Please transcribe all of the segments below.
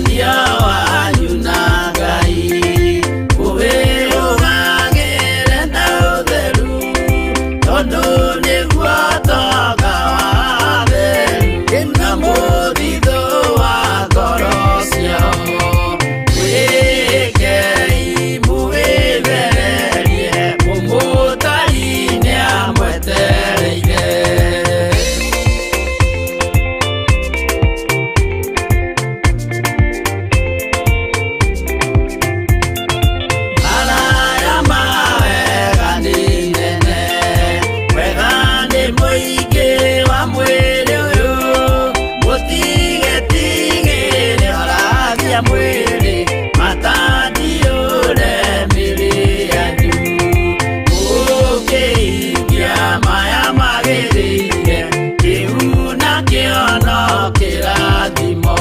Ũiguithanio wanyu na Ngai ũwĩrũgagĩre na ũtheru, tondũ nĩguo tonga wa atheru na mũthithũ wa ngoro ciao. Mwĩkei mũwĩthererie, mũmũtari nĩamwetereire. Maraya mawega nĩ nene, wega nĩ mũingĩ wa mwĩrĩ ũyũ, mũtigetigĩre oragia mwĩrĩ, matandiũre mĩrĩ yanyu. Mũkĩhingia maya magĩrĩire, kĩu nakĩo no kĩrathimo.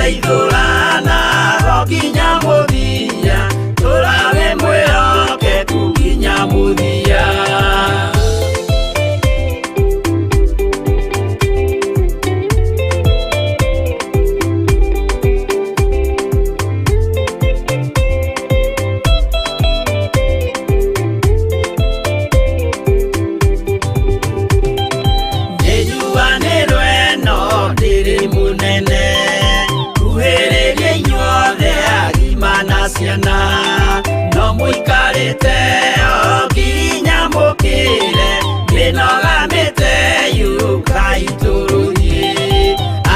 Tũteithũrana nginya mũthia, tũrawe mwĩhokeku nginya mũthia. Nĩnjuanĩrwo ĩno ndĩrĩ mũnene, kuhĩrĩria inyuothe agima na ciana, no mũikarĩte o nginya mũkĩre, mĩnoga mĩte yũkai tũrũthiĩ.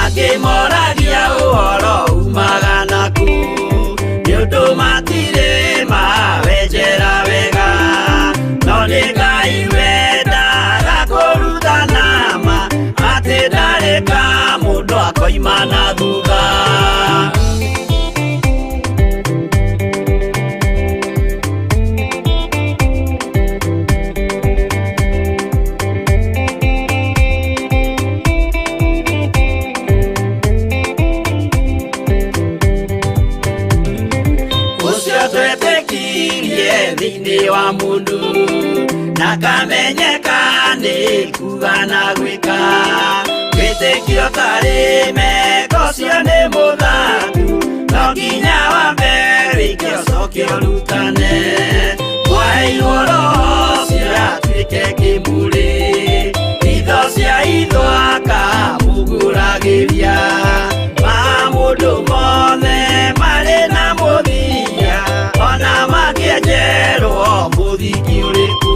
Angĩ moragia ũhoro umaga nakũ, nĩ ũndũ matirĩ mawenjera wega, no nĩ Ngai wendaga kũrutana ma, atĩ ndarĩ ka mũndũ akoima na thutha. Ũcio twetĩkirie thĩinĩ wa mũndũ, na kamenyeka nĩ kuga na gwĩka, wĩtĩkio tarĩ meko ũcio nĩ mũthangu, no nginya wambe wĩke ũcoke ũrutane. Mwaheirwo Roho ũcio atuĩke kĩmũrĩ, itho cia itho akamũgũragĩria, ma mũndũ mothe marĩ na mũthia, ona mangĩenjerwo mũthingi ũrĩkũ.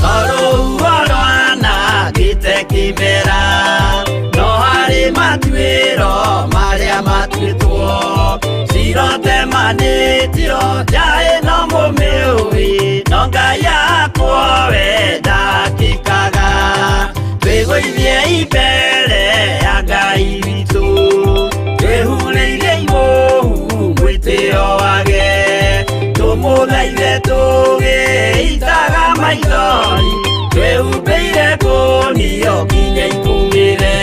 Tondũ rwanangĩte kĩmera, no harĩ matuĩro marĩa matuĩtwo, cirotemanĩtio nja ĩno mũmĩũĩ, no Ngai akwo we ndakĩkaga. Twĩgũithie mbere ya Ngai witũ, twĩhurĩire imũhu mwĩtĩo wage, tũmũthaithe tũgĩitaga maithori, twĩhumbĩire ngũnio nginya ikũmĩre.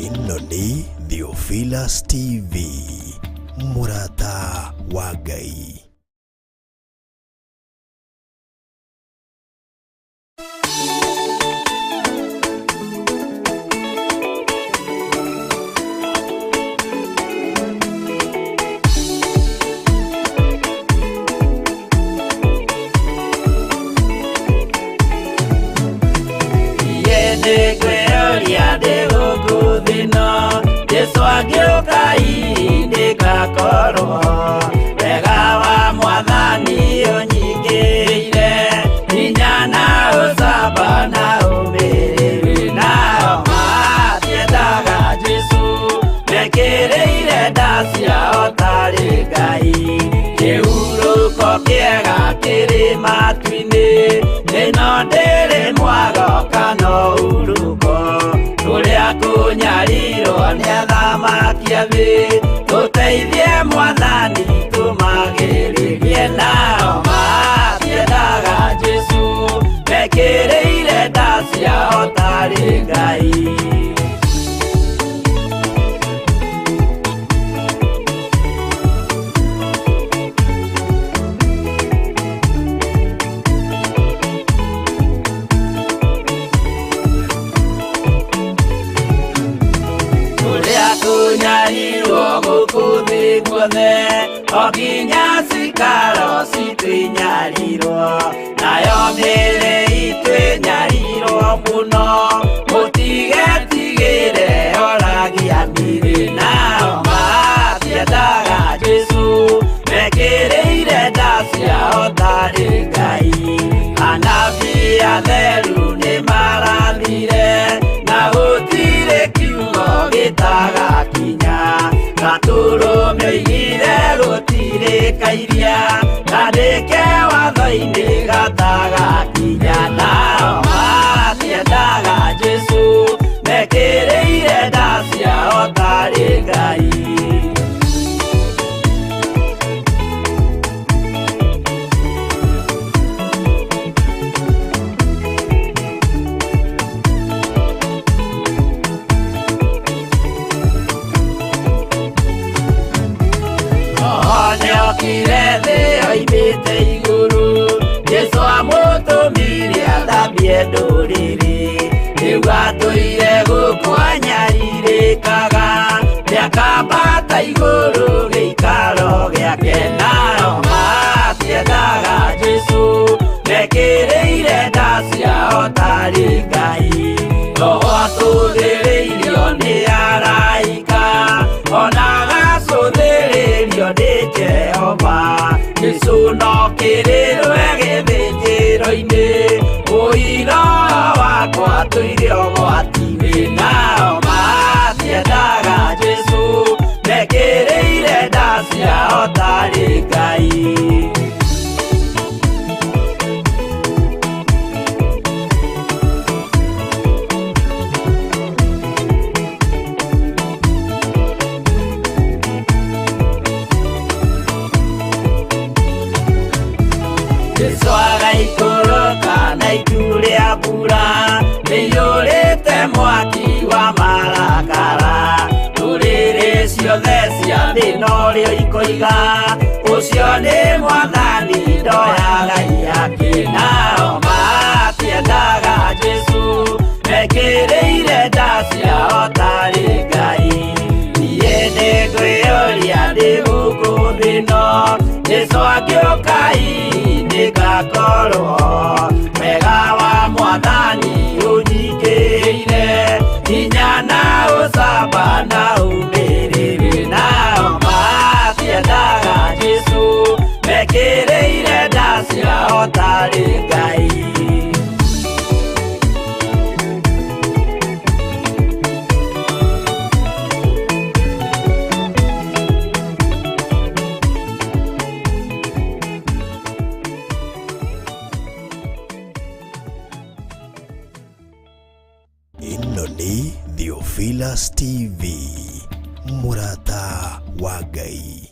Ĩno nĩ Theophilus TV, mũrata wa Ngai. Nĩngwĩyũria ndĩ gũkũ thĩ ĩno, Jesũ angĩũka hihi ndĩgakorwo, wega wa Mwathani ũnyingĩrĩire, hinya na ũcamba na ũmĩrĩru. Nao matiendaga Jesũ, mekĩrĩire nda ciao tarĩ Ngai, kĩhurũko kĩega kĩrĩ matu-inĩ, ĩno ndĩrĩ mwago kana ũhurũko, kũrĩa kũnyarirwo nĩ athamaki a thĩ, tũteithie Mwathani tũmagĩrĩrie. Nao matiendaga Jesũ, mekĩrĩire nda ciao tarĩ Ngai. No nginya cikaro citũ inyarirwo, nayo mĩĩrĩ itũ ĩnyarirwo mũno. Mũtigetigĩre oragia mĩĩrĩ, nao matiendaga Jesũ, mekĩrĩire nda ciao tarĩ Ngai. Anabii atheru nĩmarathire, na gũtirĩ kiugo gĩtagakinya. Gatũrũme oigire gũtirĩ kairia, kandĩke watho-inĩ gatagakinya. Nao matiendaga Jesũ, mekĩrĩire nda ciao tarĩ Ngai. Nĩokire thĩ oimĩte igũrũ, Jesũ amũtũmire athambie ndũrĩrĩ. Rĩu atũire gũkũ anyarirĩkaga, nĩakambata igũrũ gĩikaro gĩake. Nao matiendaga Jesũ, mekĩrĩire nda ciao tarĩ Ngai. Roho atũthĩrĩirio nĩ araika, ona agacũthĩrĩrio nĩ Jehova. Jesũ no kĩrĩrwe gĩthĩnjĩro-inĩ, ũira wakwa tũire ũgwati-inĩ. Nao matiendaga Jesũ, mekĩrĩire nda ciao tarĩ Ngai. Jesũ agaikũrũka na itu rĩa mbura, rĩiyũrĩte mwaki wa marakara. Ndũrĩrĩ ciothe cia thĩ norĩo ikoiga, ũcio nĩ Mwathani ndoyaga ihaki. Nao matiendaga Jesũ, mekĩrĩire nda ciao tarĩ Ngai. Niĩ nĩngwĩyũria ndĩ gũkũ thĩ ĩno, Jesũ angĩũka nĩngakorwo. Wega wa Mwathani ũnyingĩrĩire, hinya na ũcamba na ũmĩrĩru. Nao matiendaga Jesũ, mekĩrĩire nda ciao tarĩ Ngai. Ĩno nĩ Theophilus TV, mũrata wa Ngai.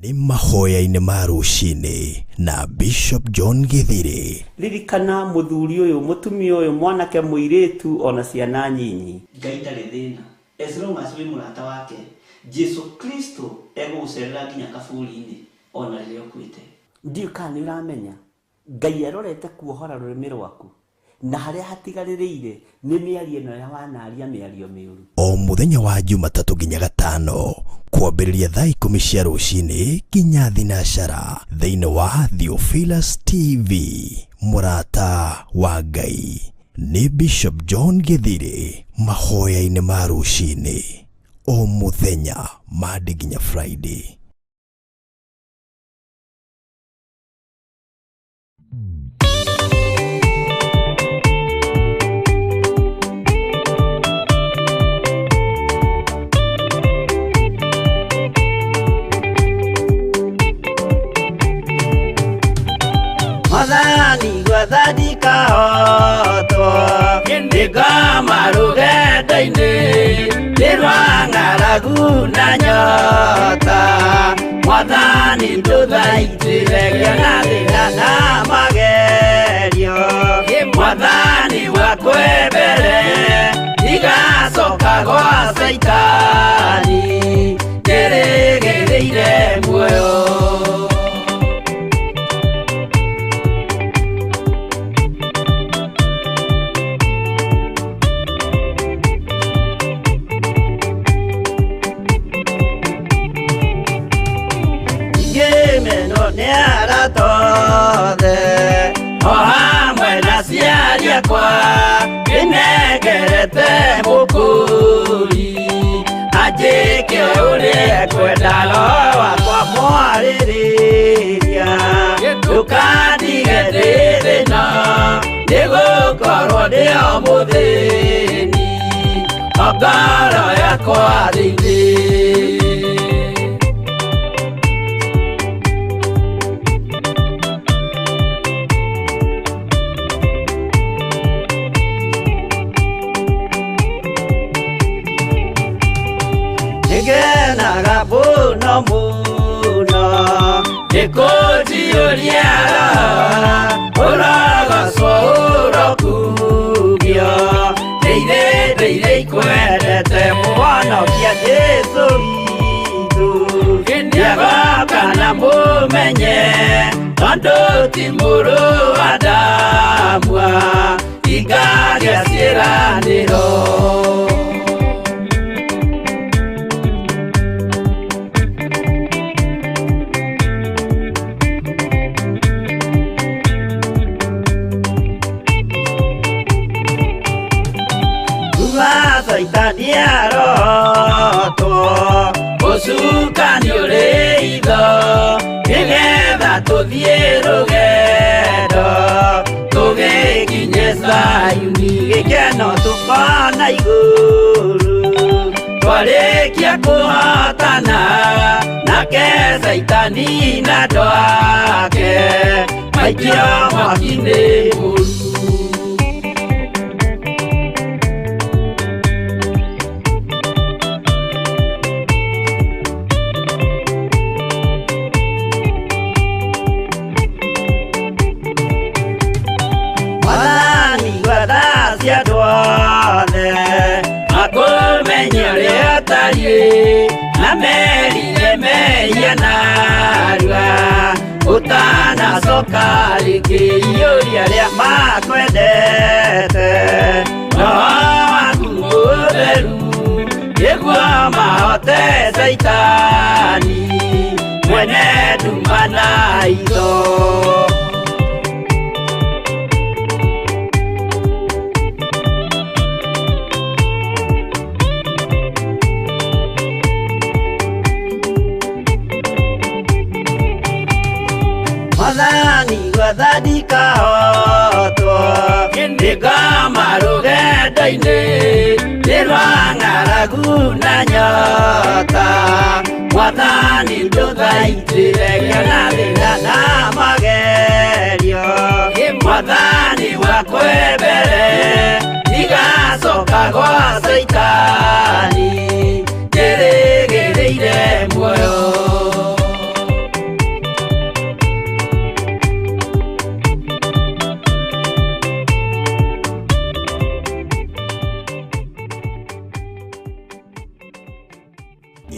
Nĩ mahoya-inĩ ma rũcinĩ na Bishop John Githiri. Ririkana mũthuri ũyũ, mũtumia ũyũ, mwanake, mũirĩtu ona ciana nyinyi. Ngai ndarĩ thĩna, as long as wĩ mũrata wake. Jesu Kristo egũgũcerera nginya kaburi-inĩ ona rĩrĩa ũkuĩte. Ndiũĩ kana nĩ ũramenya Ngai arorete kuohora rũrĩmĩ rwaku, na harĩa hatigarĩrĩire nĩ mĩario ĩno ya wanaria mĩario mĩũru. O mũthenya wa Jumatatũ nginya Gatano, kwambĩrĩria thaa 10 cia rũcinĩ nginya thinacara, thĩinĩ wa Theophilus TV, mũrata wa Ngai. Nĩ Bishop John Githiri mahoya-inĩ ma rũcinĩ o mũthenya Monday nginya Friday. Mwathani gwathandika hotwo, nĩngoma rũgendo-inĩ, nĩ rwa ng'aragu na nyota. Mwathani ndũthaitĩre ngĩona thĩna na magerio. Mwathani wakwĩ mbere, ndigacoka gwa Caitani, ndĩrĩgĩrĩire muoyo. Nĩngamenwo nĩ arata othe o hamwe na aciari akwa ndĩnengerete mũkũri anjĩke ũrĩa ekwenda roho wakwa mwarĩrĩria ndũkandige ndĩ thĩna nĩgũkorwo ndĩ o mũthĩni o ngoro yakwa thĩinĩ. Nĩngenaga mũno mũno nĩkũnjiyũria ũrogocwo ũrokugio ndĩire ndĩire ikwendete mũhonokia Jesũ witũ nĩagoka na mũmenye tondũ ti mũrũ wa Adamu ingagĩa ciĩranĩro. Saitani arotwo ũcukani ũrĩ itho nĩgetha tũthiĩ rũgendo tũgĩkinye Zayuni gĩkeno tũkona igũrũ twarĩkia kũhotana nake Saitani na andũ ake maikio mwaki-inĩ mũru. Makũmenye ũrĩa ũtariĩ na merire mehia narua ũtanacoka rĩngĩ iyũria arĩa makwendete roho waku mũtheru nĩguo mahote Saitani mwene nduma na itho. Mwathani gwathani kahotwo nĩngoma rũgendo-inĩ nĩ rwa ng'aragu na nyota Mwathani ndũthaitĩre ngĩona thĩna na magerio Mwathani wakwa mbere ndigacoka gwa Saitani ndĩrĩgĩrĩire muoyo.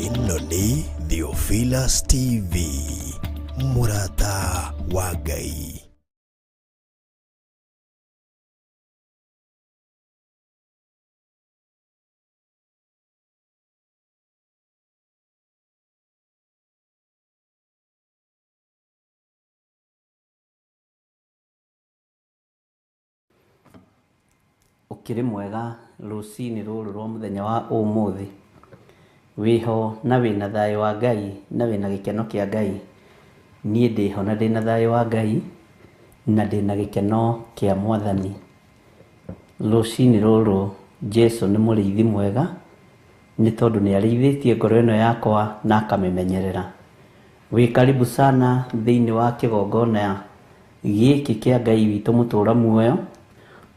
Ĩno nĩ Theophilus TV, mũrata wa Ngai. Ũkĩrĩ mwega rũcinĩ rũrũ rwa mũthenya wa ũmũthĩ wĩho na wĩna thayũ wa Ngai na wĩna gĩkeno kĩa Ngai. Niĩ ndĩho na ndĩna thayũ wa Ngai na ndĩna gĩkeno kĩa Mwathani. Rũcinĩ rũrũ Jesũ nĩ mũrĩithi mwega nĩ tondũ nĩ arĩithĩtie ngoro ĩno yakwa na akamĩmenyerera. Wĩ karibu sana thĩinĩ wa kĩgongona gĩkĩ kĩa Ngai witũ mũtũra muoyo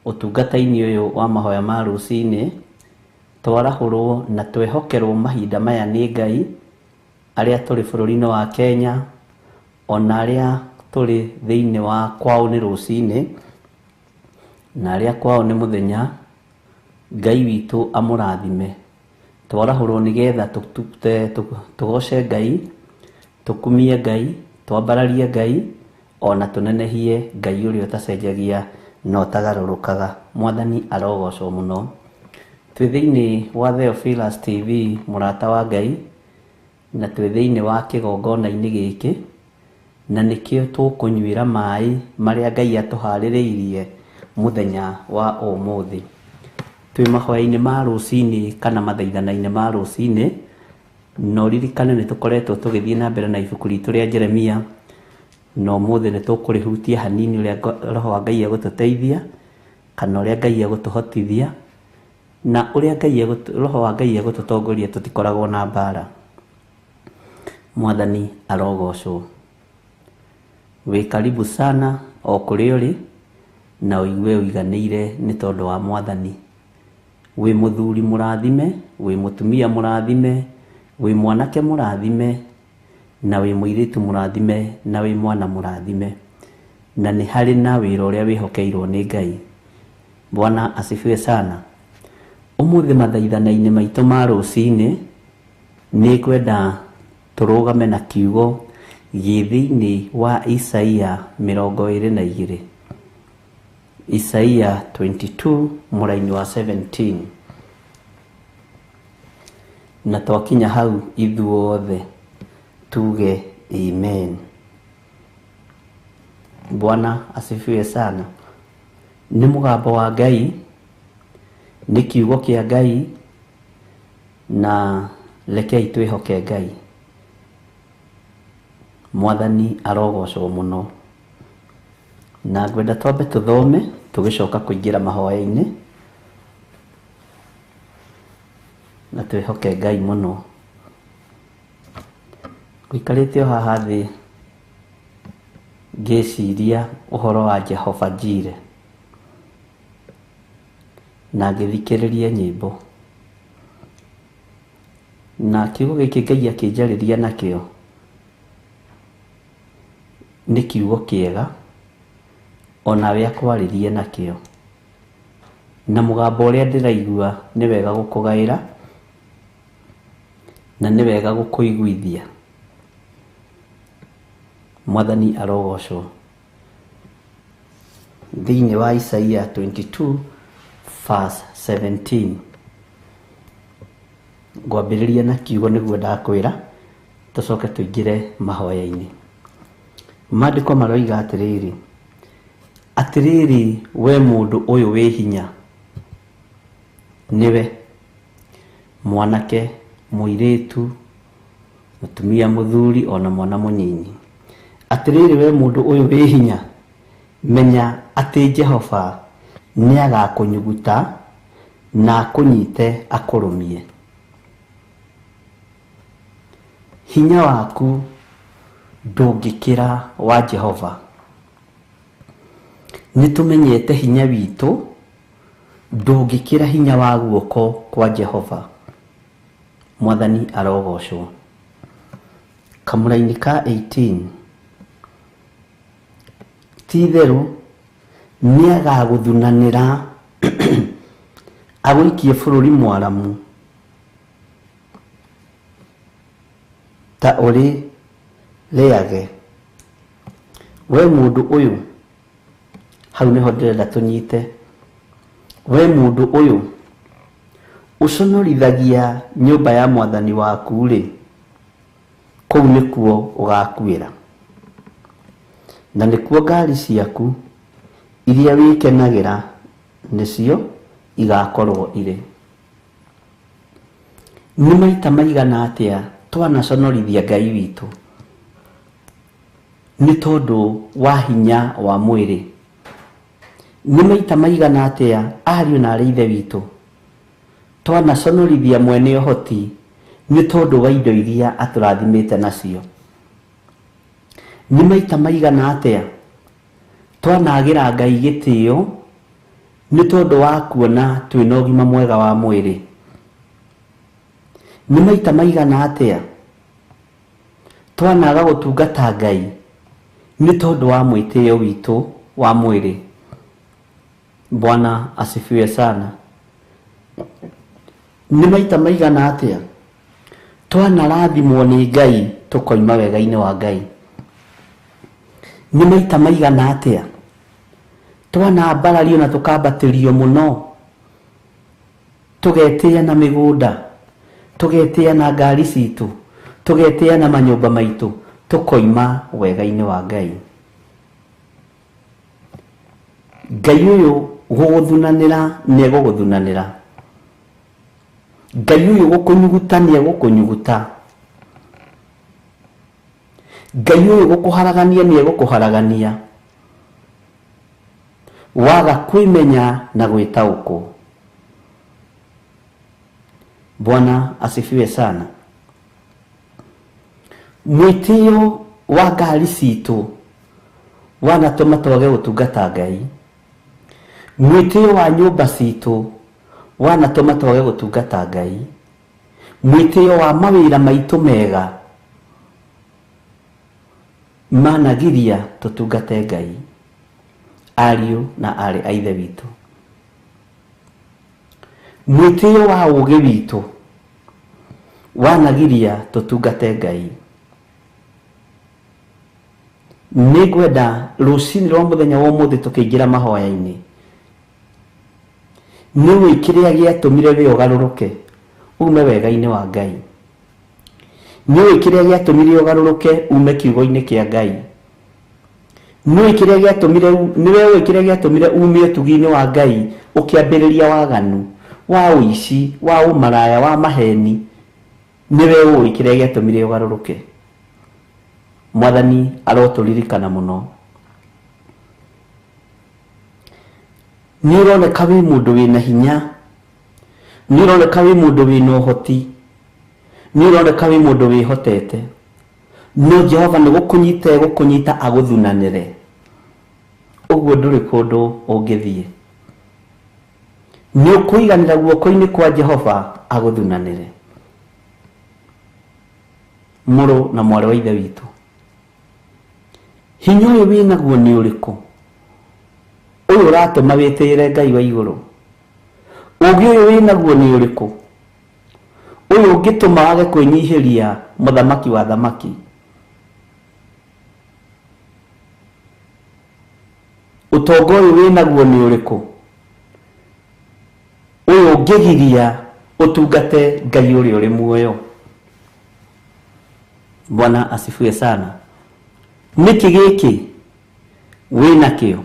ũtungata-inĩ ũyũ wa mahoya ma rũcinĩ. Twarahũrwo na twehokerwo mahinda maya nĩ Ngai arĩa tũrĩ bũrũri-inĩ wa Kenya ona arĩa tũrĩ thĩinĩ wa kwao nĩ rũcinĩ na arĩa kwao nĩ mũthenya. Ngai witũ amũrathime. Twarahũrwo nĩgetha tũgoce Ngai, tũkumie Ngai, twambararie Ngai ona tũnenehie Ngai ũrĩa ũtacenjagia na ũtagarũrũkaga. Mwathani arogocwo mũno. Twĩ thĩinĩ wa Theophilus TV mũrata wa Ngai na twĩ thĩinĩ wa kĩgongona-inĩ gĩkĩ Na nĩkĩo tũkũnyuĩra maĩ marĩa Ngai atũharĩrĩirie mũthenya wa ũmũthĩ. Twĩ mahoya-inĩ ma rũcinĩ kana mathaithana-inĩ ma rũcinĩ, na ũririkane nĩ tũkoretwo tũgĩthiĩ na mbere na ibuku ritũ rĩa Jeremia, na ũmũthĩ nĩ tũkũrĩhutia hanini ũrĩa Roho wa Ngai egũtũteithia, kana ũrĩa Ngai egũtũhotithia, na ũrĩa Ngai Roho wa Ngai egũtũtongoria tũtikoragwo na mbara. Mwathani arogocwo. Wĩ karibu sana o kũrĩa ũrĩ, na ũigue ũiganĩire nĩ tondũ wa Mwathani. Wĩ mũthuri mũrathime, wĩ mũtumia mũrathime, wĩ mwanake mũrathime, na wĩ mũirĩtu mũrathime, na wĩ mwana mũrathime. Na nĩ harĩ na wĩra ũrĩa wĩhokeirwo nĩ Ngai. Bwana asifiwe sana. Ũmũthĩ mathaithana-inĩ maitũ ma rũcinĩ, nĩ ngwenda tũrũgame na kiugo gĩ thĩinĩ wa Isaia 22. Isaia 22 mũraini wa 17. Na twakinya hau ithuothe tuge amen. Bwana asifiwe sana. Nĩ mũgambo wa Ngai, nĩ kiugo kĩa Ngai, na rekei twĩhoke Ngai. Mwathani arogocwo mũno. Na ngwenda twambe tũthome tũgĩcoka kũingĩra mahoya-inĩ, na twĩhoke Ngai mũno. Ngũikarĩte o haha thĩ ngĩciria ũhoro wa Jehova Jireh, na ngĩthikĩrĩria nyĩmbo, na kiugo gĩkĩ Ngai akĩnjarĩria nakĩo nĩ kiugo kĩega, onawe akwarĩrie nakĩo, na mũgambo ũrĩa ndĩraigua nĩ wega gũkũgaĩra, na nĩ wega gũkũiguithia. Mwathani arogocwo. Thĩinĩ wa Isaia 22 verse 17, ngwambĩrĩria na kiugo nĩguo ndakwĩra, tũcoke tũingĩre mahoya-inĩ. Maandĩko maroiga atĩrĩrĩ, atĩrĩrĩ we mũndũ ũyũ wĩ hinya, nĩwe mwanake, mũirĩtu, mũtumia, mũthuri, ona mwana mũnyinyi. Atĩrĩrĩ we mũndũ ũyũ wĩ hinya, menya atĩ Jehova nĩagakũnyuguta na akũnyite akũrũmie. Hinya waku ndũngĩkĩra wa Jehova. Nĩtũmenyete hinya witũ ndũngĩkĩra hinya wa guoko kwa Jehova. Mwathani arogocwo. Kamũraini ka 18, ti-itherũ nĩagagũthunanĩra agũikie bũrũri mwaramu ta ũrĩ rĩage. We mũndũ ũyũ, hau nĩho ndĩrenda tũnyite. We mũndũ ũyũ ũconorithagia nyũmba ya mwathani waku-rĩ, kũu nĩkuo ũgakuĩra, na nĩkuo ngari ciaku iria wĩkenagĩra nĩcio igakorwo irĩ. Nĩ maita maigana atĩa twanaconorithia Ngai witũ nĩ tondũ wa hinya wa mwĩrĩ? Nĩ maita maigana atĩa ariũ na arĩ ithe witũ twanaconorithia mwene ũhoti nĩ tondũ wa indo iria atũrathimĩte nacio? Nĩ maita maigana atĩa twanagĩra Ngai gĩtĩo nĩ tondũ wa kuona twĩna ũgima mwega wa mwĩrĩ? Nĩ maita maigana atĩa twanaga gũtungata Ngai nĩ tondũ wa mwĩtĩo witũ wa mwĩrĩ? Bwana asifiwe sana. Nĩ maita maigana atĩa twanarathimwo nĩ Ngai tũkoima wega-inĩ wa Ngai? Nĩ maita maigana atĩa twanambarario na tũkambatĩrio mũno, tũgetĩa na mĩgũnda, tũgetĩa na ngari citũ, tũgetĩa na manyũmba maitũ, Tũkoima wega-inĩ wa Ngai. Ngai ũyũ gũgũthunanĩra nĩ egũgũthunanĩra. Ngai ũyũ gũkũnyuguta nĩ egũkũnyuguta. Ngai ũyũ gũkũharagania nĩ egũkũharagania. Waga kwĩmenya na gwĩtaũkwo. Bwana asifiwe sana. Mwĩtĩo wa ngari citũ wanatũma twage gũtungata Ngai. Mwĩtĩo wa nyũmba citũ wanatũma twage gũtungata Ngai. Mwĩtĩo wa mawĩra maitũ mega managiria tũtungate Ngai. Ariũ na aarĩ a Ithe witũ, mwĩtĩo wa ũũgĩ witũ wanagiria tũtungate Ngai. Nĩngwenda rũcinĩ rwa mũthenya wa ũmũthĩ tũkĩingĩra mahoya-inĩ, nĩũĩ kĩrĩa gĩatũmire we ũgarũrũke ume wega-inĩ wa Ngai. Nĩũĩ kĩrĩa gĩatũmire ũgarũrũke ume kiugo-inĩ kĩa Ngai. Nĩũĩ kĩrĩa gĩatũmire, nĩwe ũĩ kĩrĩa gĩatũmire ume ũtugi-inĩ wa Ngai ũkĩambĩrĩria waganu, wa ũici, wa ũmaraya, wa maheni. Nĩwe ũĩ kĩrĩa gĩatũmire ũgarũrũke. Mwathani arotũririkana mũno. Nĩ ũroneka wĩ mũndũ wĩna hinya, nĩ ũroneka wĩ mũndũ wĩna ũhoti, nĩ ũroneka wĩ mũndũ wĩhotete, no Jehova nĩ gũkũnyita egũkũnyita agũthunanĩre. Ũguo ndũrĩ kũndũ ũngĩthiĩ. Nĩ ũkũiganĩra guoko-inĩ kwa Jehova agũthunanĩre. Mũrũ na mwarĩ wa Ithe witũ, hinya ũyũ wĩnaguo nĩ ũrĩkũ? Ũyũ ũratũma wĩtĩĩre Ngai wa igũrũ. Ũũgĩ ũyũ wĩnaguo nĩ ũrĩkũ? Ũyũ ũngĩtũma wage kwĩnyihĩria mũthamaki wa thamaki. Ũtonga ũyũ wĩnaguo nĩ ũrĩkũ? Ũyũ ũngĩgiria ũtungate Ngai ũrĩa ũrĩ muoyo. Bwana asifiwe sana. Nĩkĩ gĩkĩ wĩnakĩo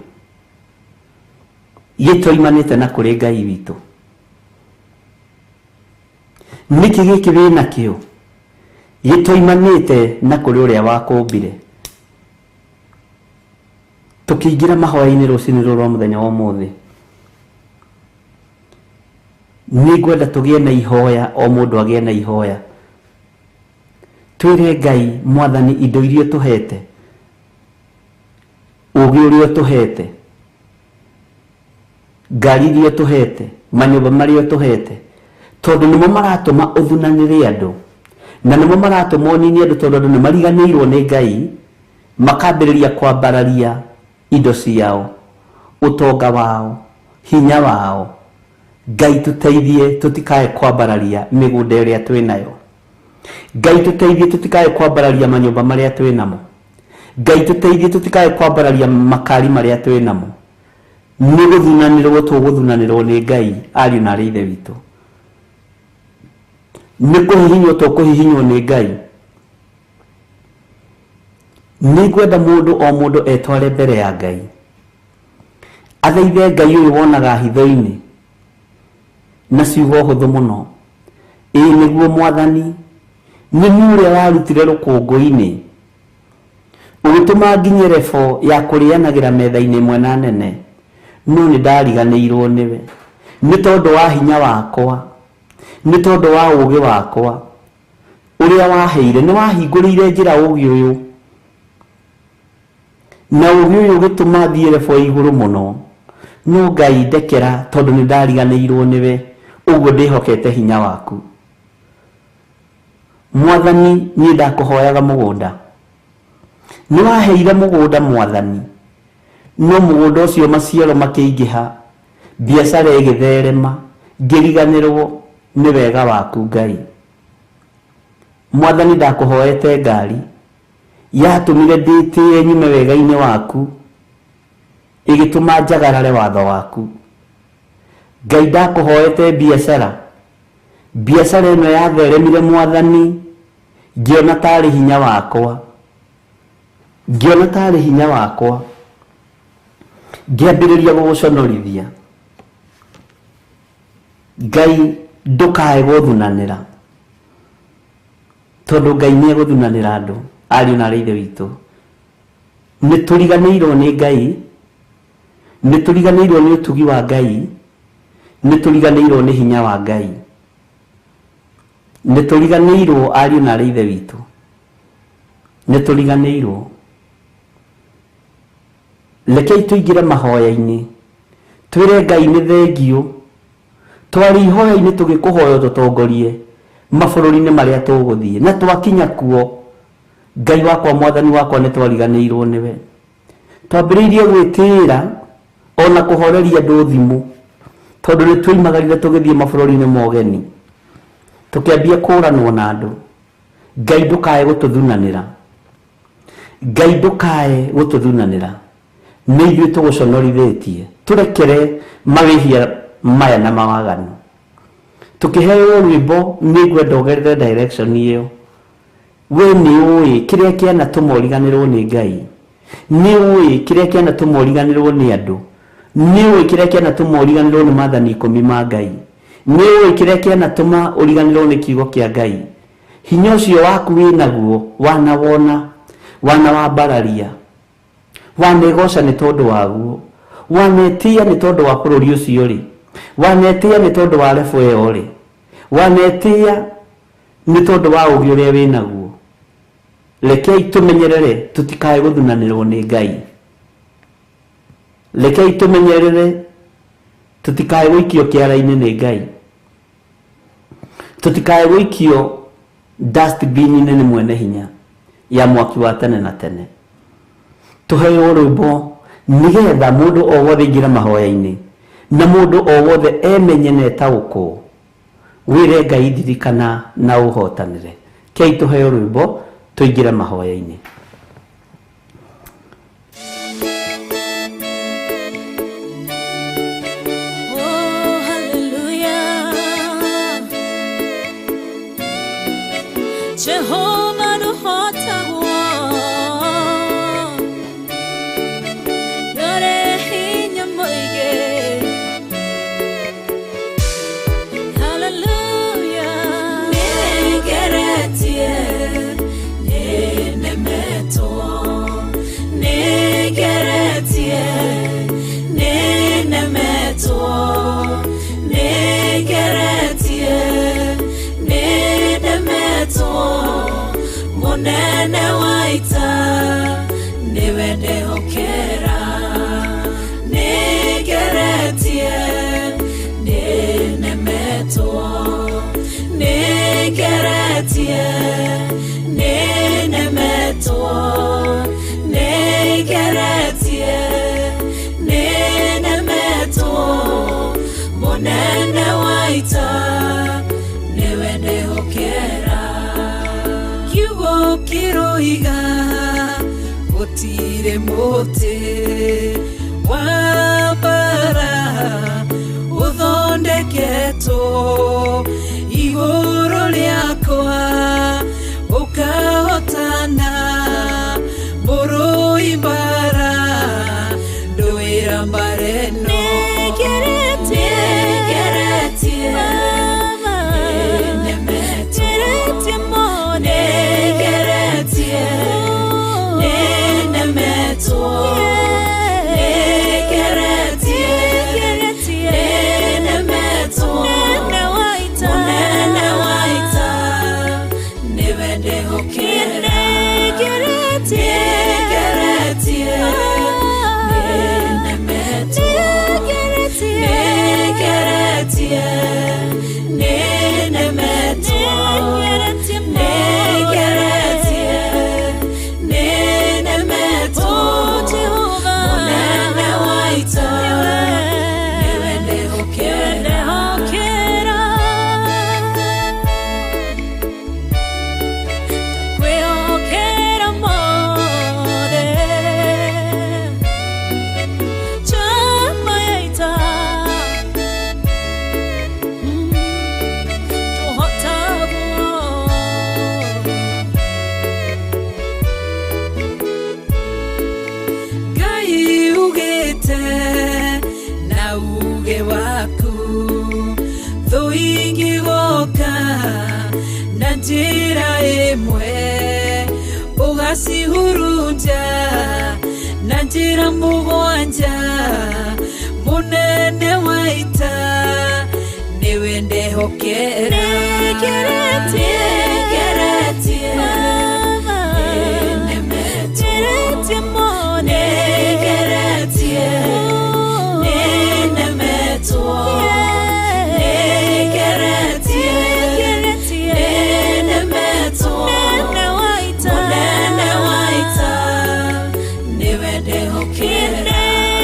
gĩtoimanĩte na kũrĩ Ngai witũ? Nĩkĩ gĩkĩ wĩnakĩo gĩtoimanĩte na kũrĩ ũrĩa wakũmbire? Tũkĩingĩra mahoya-inĩ rũcinĩ rũrũ rwa mũthenya wa ũmũthĩ, nĩ ngwenda tũgĩe na ihoya, o mũndũ agĩe na ihoya. Twĩre Ngai, Mwathani, indo iria ũtũhete, ũũgĩ ũrĩa ũtũhete, ngari iria ũtũhete, manyũmba marĩa ũtũhete, tondũ nĩmo maratũma ũthunanĩre andũ, na nĩmo maratũma ũnine andũ, tondũ andũ nĩ mariganĩirwo nĩ Ngai, makambĩrĩria kwambararia indo ciao, ũtonga wao, hinya wao. Ngai tũteithie tũtikae kwambararia mĩgũnda ĩrĩa twĩ nayo. Ngai tũteithie tũtikae kwambararia manyũmba marĩa twĩ namo. Ngai tũteithie tũtikae kwambararia makari marĩa twĩ namo. Nĩ gũthunanĩrwo tũgũthunanĩrwo nĩ Ngai, ariũ na arĩ Ithe witũ. Nĩ kũhihinywo tũkũhihinywo nĩ Ngai. Nĩ ngwenda mũndũ o mũndũ etware mbere ya Ngai. Athaithe Ngai ũyũ wonaga hitho-inĩ na ciugo hũthũ mũno. Ĩĩ nĩguo Mwathani, nĩ niĩ ũrĩa warutire rũkũngũ-inĩ, ũgĩtũma nginye rebo ya kũrĩanagĩra metha-inĩ ĩmwe na nene, no nĩ ndariganĩirwo nĩwe. Nĩ tondũ wa hinya wakwa, nĩ tondũ wa ũũgĩ wakwa ũrĩa waheire, nĩ wahingũrĩire njĩra ũũgĩ ũyũ, na ũũgĩ ũyũ ũgĩtũma thiĩ rebo ya igũrũ mũno. No Ngai ndekera, tondũ nĩ ndariganĩirwo nĩwe, ũguo ndĩhokete hinya waku. Mwathani, niĩ ndakũhoyaga mũgũnda. Nĩ waheire mũgũnda Mwathani, no mũgũnda ũcio maciaro makĩingĩha, biacara ĩgĩtherema, ngĩriganĩrwo nĩ wega waku Ngai. Mwathani, ndakũhoete ngari, yatũmire ndĩtĩe nyume wega-inĩ waku, ĩgĩtũma njagarare watho waku. Ngai, ndakũhoete biacara, biacara ĩno yatheremire Mwathani, ngĩona tarĩ hinya wakwa. Ngĩona tarĩ hinya wakwa, ngĩambĩrĩria gũgũconorithia. Ngai ndũkae gũthunanĩra, tondũ Ngai nĩ egũthunanĩra andũ. Ariũ na aarĩ a Ithe witũ, nĩ tũriganĩirwo nĩ Ngai, nĩ tũriganĩirwo nĩ ũtugi wa Ngai, nĩ tũriganĩirwo nĩ hinya wa Ngai, nĩ tũriganĩirwo ariũ na aarĩ a Ithe witũ, nĩ tũriganĩirwo. Rekei tũingĩre mahoya-inĩ, twĩre Ngai nĩ thengiũ, twarĩ ihoya-inĩ tũgĩkũhoya ũtũtongorie mabũrũri-inĩ marĩa tũgũthiĩ, na twakinya kuo Ngai wakwa mwathani wakwa nĩ twariganĩirwo nĩwe. Twambĩrĩirie gwĩtĩĩra ona kũhoreria andũ thimũ, tondũ nĩ twoimagarire tũgĩthiĩ mabũrũri-inĩ ma ũgeni, tũkĩambia kũranwo na andũ. Ngai ndũkae gũtũthunanĩra, Ngai ndũkae gũtũthunanĩra, nĩ ithuĩ tũgũconorithĩtie, tũrekere mawĩhia maya na mawaganu. Tũkĩheo rwĩmbo nĩ ngwenda ũgerere direction ĩyo. We nĩ ũĩ kĩrĩa kĩanatũma ũriganĩrwo nĩ Ngai, nĩ ũĩ kĩrĩa kĩanatũma ũriganĩrwo nĩ andũ, nĩ ũĩ kĩrĩa kĩanatũma ũriganĩrwo nĩ maathani ikũmi ma Ngai, nĩ ũĩ kĩrĩa kĩanatũma ũriganĩrwo nĩ kiugo kĩa Ngai. Hinya ũcio waku wĩnaguo wanawona, wanawambararia, wanegoca nĩ tondũ waguo, wanetĩa nĩ tondũ wa bũrũri ũcio rĩ, wanetĩa nĩ tondũ wa lebo ĩyo rĩ, wanetĩa nĩ tondũ wa ũũgĩ ũrĩa wĩnaguo. Rekei tũmenyerere tũtikae gũthunanĩrwo nĩ Ngai. Rekei tũmenyerere tũtikae gũikio kĩara-inĩ nĩ Ngai, tũtikae gũikio dustbin-inĩ nĩ mwene hinya ya mwaki wa tene na tene. Tũheo rwĩmbo nĩgetha mũndũ o wothe aingĩre mahoya-inĩ, na mũndũ o wothe emenye na etaũkwo. Wĩre Ngai ndirikana na ũhotanĩre. Kei tũheo rwĩmbo tũingĩre mahoya-inĩ. Oh, hallelujah. Jehovah nũhotagwo, ndũrĩ hinya mũingĩ. Hallelujah. Nĩngeretie, nĩnemetwo, nĩngeretie, nĩnemetwo, nĩngeretie, nĩnemetwo. Mũnene wa ita nĩwe ndĩhokera. Nĩngeretie, nĩnemetwo, nĩngeretie, nĩnemetwo, nĩngeretie, nĩnemetwo. Mũnene wa ita nĩwe ndĩhokera. Kiugo kĩroiga gũtirĩ mũtĩ wa mbara ũthondeketwo igũrũ rĩakwa ũkahotana. Mũrũi mbara ndũĩra mbara ĩno. Nĩngeretie, nĩnemetwo, nĩngeretie, nĩnemetwo, nĩngeretie, nĩnemetwo. Mũnene wa ita nĩwe ndĩhokera. Nĩngeretie, nĩnemetwo, Na uge waku thũ ingĩgoka na njĩra ĩmwe ũgacihurunja na njĩra mũgwanja mũnene wa ita nĩwe ndehokera nĩngeretie nĩnemetwo nĩnemetwo nĩngeretie nĩnemetwo mũnene wa ita nĩwe ndehokera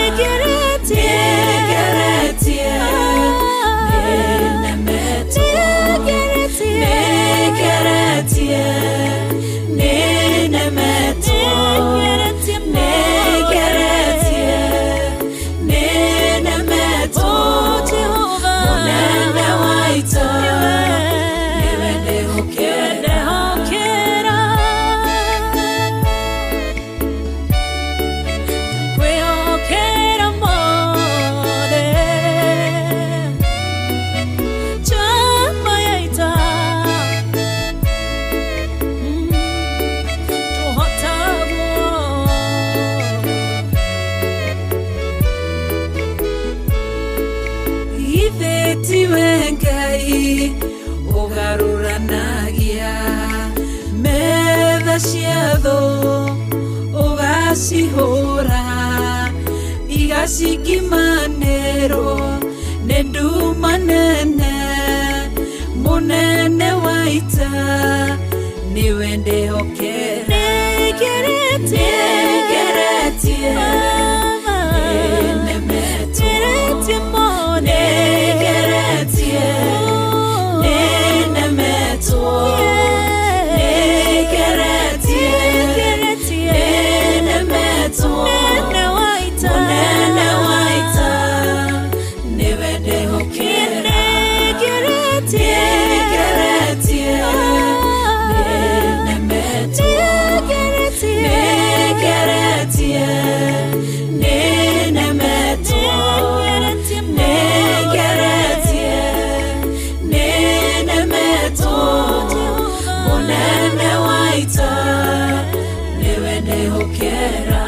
nĩngeretie nĩnemetwo nĩngeretie nĩnemetwo nĩngeretie nĩnemetwo mũnene wa ita nĩwe ndehokera. Ithe tiwe Ngai ũgarũranagia metha cia thũ ũgacihũra igacikimanĩrwo nĩ nduma nene mũnene wa ita nĩwe ndehokera nĩngeretie nĩnemetwo nĩngeretie nĩnemetwo nĩngeretie nĩnemetwo mũnene wa ita nĩwe ndehokera nĩngeretie nĩnemetwo nĩngeretie nĩnemetwo nĩngeretie nĩnemetwo mũnene wa ita nĩwe ndehokera.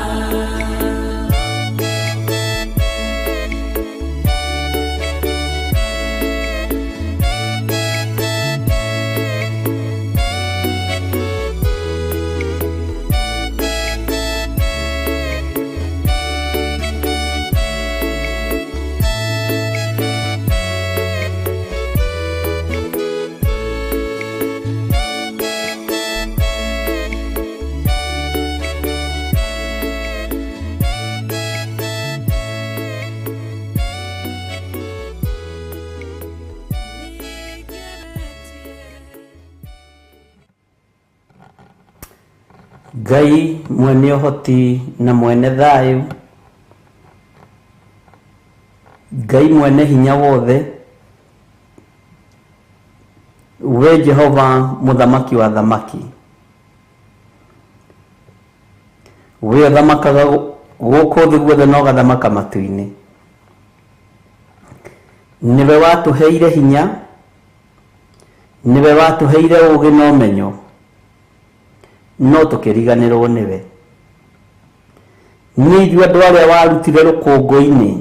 Ngai mwene ũhoti na mwene thayũ, Ngai mwene hinya wothe, we Jehova mũthamaki wa thamaki, we ũthamakaga gũkũ thĩ guothe na ũgathamaka matu-inĩ, nĩwe watũheire hinya, nĩwe watũheire ũũgĩ na ũmenyo, no tũkĩriganĩrwo nĩwe. Nĩ ithuĩ andũ arĩa warutire rũkũngũ-inĩ,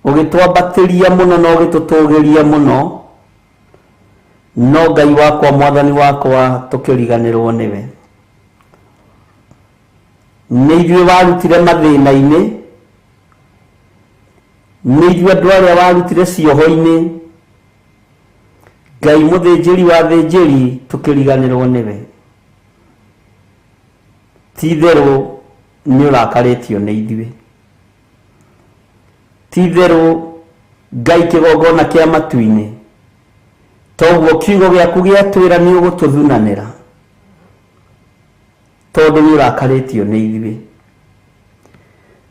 ũgĩtwambatĩria mũno na ũgĩtũtũgĩria mũno, no Ngai wakwa mwathani wakwa tũkĩriganĩrwo nĩwe. Nĩ ithuĩ warutire mathĩna-inĩ, nĩ ithuĩ andũ arĩa warutire cioho-inĩ, Ngai mũthĩnjĩri wa thĩnjĩri tũkĩriganĩrwo nĩwe. Ti itherũ nĩ ũrakarĩtio nĩ ithuĩ, ti itherũ Ngai kĩgongona kĩa matu-inĩ, toguo kiugo gĩaku gĩatwĩra nĩ ũgũtũthunanĩra, tondũ nĩ ũrakarĩtio nĩ ithuĩ.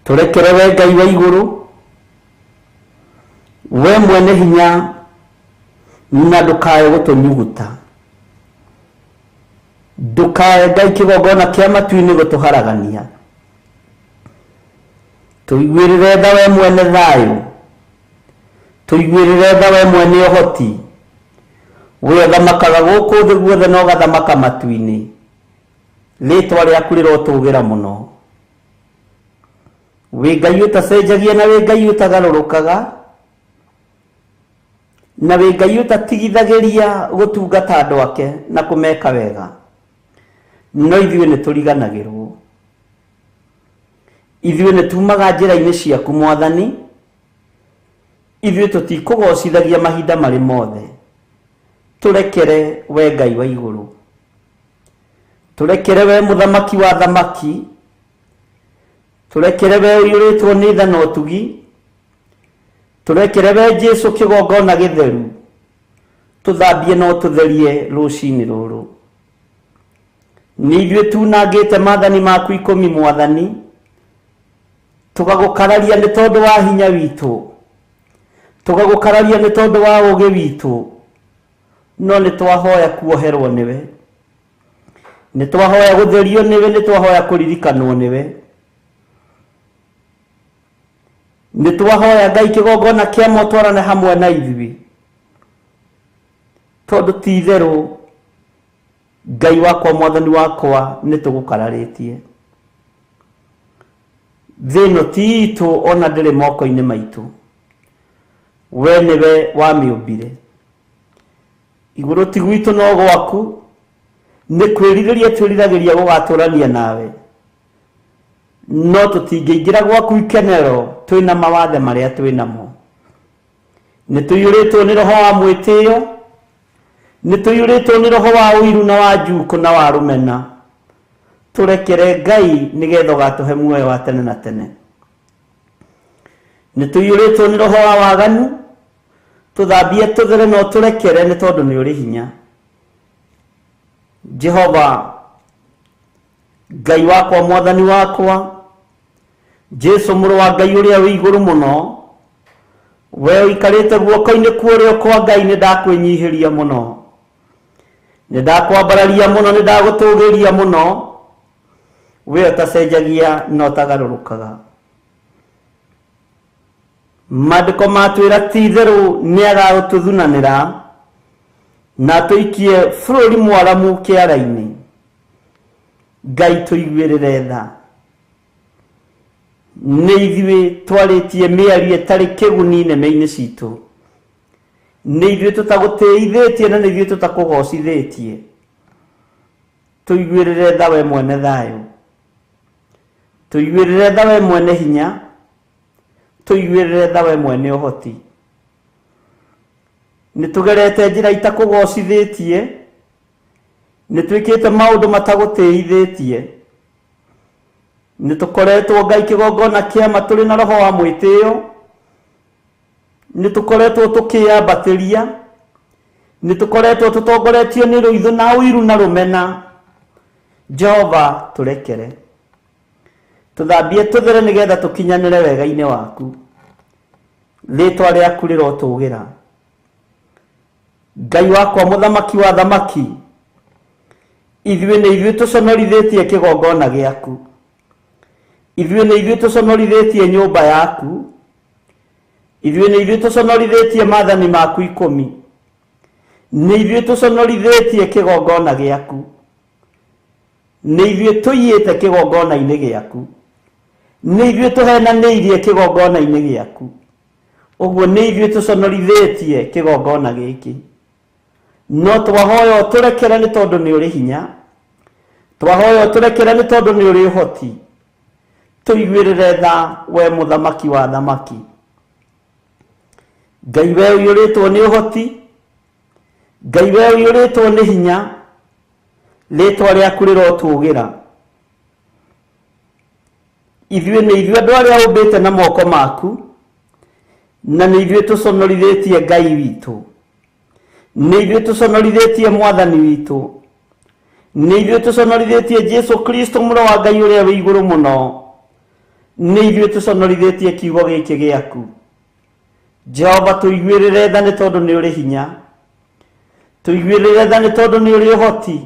Tũrekere we Ngai wa igũrũ, we mwene hinya, na ndũkae gũtũnyuguta, ndũkae Ngai kĩgongona kĩa matu-inĩ gũtũharagania. Tũiguĩrĩre tha we mwene thayũ, tũiguĩrĩre tha we mwene ũhoti, we ũthamakaga gũkũ thĩ guothe na ũgathamaka matu-inĩ. Rĩtwa rĩaku rĩrotũgĩra mũno. Wĩ Ngai ũtacenjagia na wĩ Ngai ũtagarũrũkaga, na wĩ Ngai ũtatigithagĩria gũtungata andũ ake na kũmeka wega. No ithuĩ nĩ tũriganagĩrwo, ithuĩ nĩ tumaga njĩra-inĩ ciaku Mwathani, ithuĩ tũtikũgocithagia mahinda marĩ mothe. Tũrekere we Ngai wa igũrũ, tũrekere we mũthamaki wa thamaki, tũrekere we ũiyũrĩtwo nĩ tha na ũtugi, tũrekere we Jesũ kĩgongona gĩtheru, tũthambie na ũtũtherie rũcinĩ rũrũ. Nĩ ithuĩ tunangĩte maathani maku 10 Mwathani, tũgagũkararia nĩ tondũ wa hinya witũ, tũgagũkararia nĩ tondũ wa ũũgĩ witũ, no nĩ twahoya kuoherwo nĩwe, nĩ twahoya gũtherio nĩwe, nĩ twahoya kũririkanwo nĩwe, nĩ twahoya Ngai kĩgongona kĩa motwarane hamwe na ithuĩ, tondũ ti itherũ Ngai wakwa Mwathani wakwa nĩ tũgũkararĩtie. Thĩ ĩno ti itũ ona ndĩrĩ moko-inĩ maitũ, we nĩwe wamĩũmbire. Igũrũ ti gwitũ no gwaku, nĩ kwĩrirĩria twĩriragĩria gũgatũrania nawe, no tũtingĩingĩra gwaku ikenero twĩna mawathe marĩa twĩnamo. Nĩ tũiyũrĩtwo nĩ roho wa mwĩtĩo, nĩ tũiyũrĩtwo nĩ roho wa ũiru na wa njukũ na wa rũmena. Tũrekere Ngai nĩgetha ũgatũhe muoyo wa tene na tene. Nĩ tũiyũrĩtwo nĩ roho wa waganu, tũthambie tũthere na ũtũrekere nĩ tondũ nĩ ũrĩ hinya. Jehova Ngai wakwa Mwathani wakwa, Jesũ mũrũ wa Ngai ũrĩa wĩ igũrũ mũno, we ũikarĩte guoko-inĩ kwa ũrĩo kwa Ngai, nĩ ndakwĩnyihĩria mũno, nĩ ndakwambararia mũno, nĩ ndagũtũgĩria mũno, we ũtacenjagia na ũtagarũrũkaga. Maandĩko matwĩra ti itherũ nĩ agagũtũthunanĩra na atũikie bũrũri mwaramu kĩara-inĩ. Ngai tũiguĩrĩre tha. Nĩ ithuĩ twarĩtie mĩario ĩtarĩ kĩguni nĩmĩ-inĩ citũ, nĩ ithuĩ tũtagũtĩithĩtie na nĩ ithuĩ tũtakũgocithĩtie. Tũiguĩrĩre tha we mwene thayũ, tũiguĩrĩre tha we mwene hinya, tũiguĩrĩre tha we mwene ũhoti. Nĩ tũgerete njĩra itakũgocithĩtie, nĩ twĩkĩte maũndũ matagũtĩithĩtie, nĩ tũkoretwo Ngai kĩgongona kĩama tũrĩ na roho wa mwĩtĩo, nĩ tũkoretwo tũkĩambatĩria, nĩ tũkoretwo tũtongoretio nĩ rũithũ na ũiru na rũmena. Jehova tũrekere, tũthambie tũthere nĩgetha tũkinyanĩre wega-inĩ waku. Rĩtwa rĩaku rĩrotũgĩra. Ngai wakwa mũthamaki wa thamaki, ithuĩ nĩ ithuĩ tũconorithĩtie kĩgongona gĩaku, ithuĩ nĩ ithuĩ tũconorithĩtie nyũmba yaku, ithuĩ nĩ ithuĩ tũconorithĩtie maathani maku 10, nĩ ithuĩ tũconorithĩtie kĩgongona gĩaku, nĩ ithuĩ tũiyĩte kĩgongona-inĩ gĩaku, nĩ ithuĩ tũhenanĩirie kĩgongona-inĩ gĩaku. Ũguo nĩ ithuĩ tũconorithĩtie kĩgongona gĩkĩ. No twahoya ũtũrekere nĩ tondũ nĩ ũrĩ hinya, twahoya ũtũrekere nĩ tondũ nĩ ũrĩ ũhoti. Tũiguĩrĩre tha we mũthamaki wa thamaki. Ngai we ũiyũrĩtwo nĩ ũhoti, Ngai we ũiyũrĩtwo nĩ hinya, rĩtwa rĩaku rĩrotũgĩra. Ithuĩ nĩ ithuĩ andũ arĩa ũmbĩte na moko maku, na nĩ ithuĩ tũconorithĩtie Ngai witũ, nĩ ithuĩ tũconorithĩtie Mwathani witũ, nĩ ithuĩ tũconorithĩtie Jesũ Kristo mũrũ wa Ngai ũrĩa wĩ igũrũ mũno, nĩ ithuĩ tũconorithĩtie kiugo gĩkĩ gĩaku. Jehova tũiguĩrĩre tha nĩ tondũ nĩ ũrĩ hinya, tũiguĩrĩre tha nĩ tondũ nĩ ũrĩ ũhoti,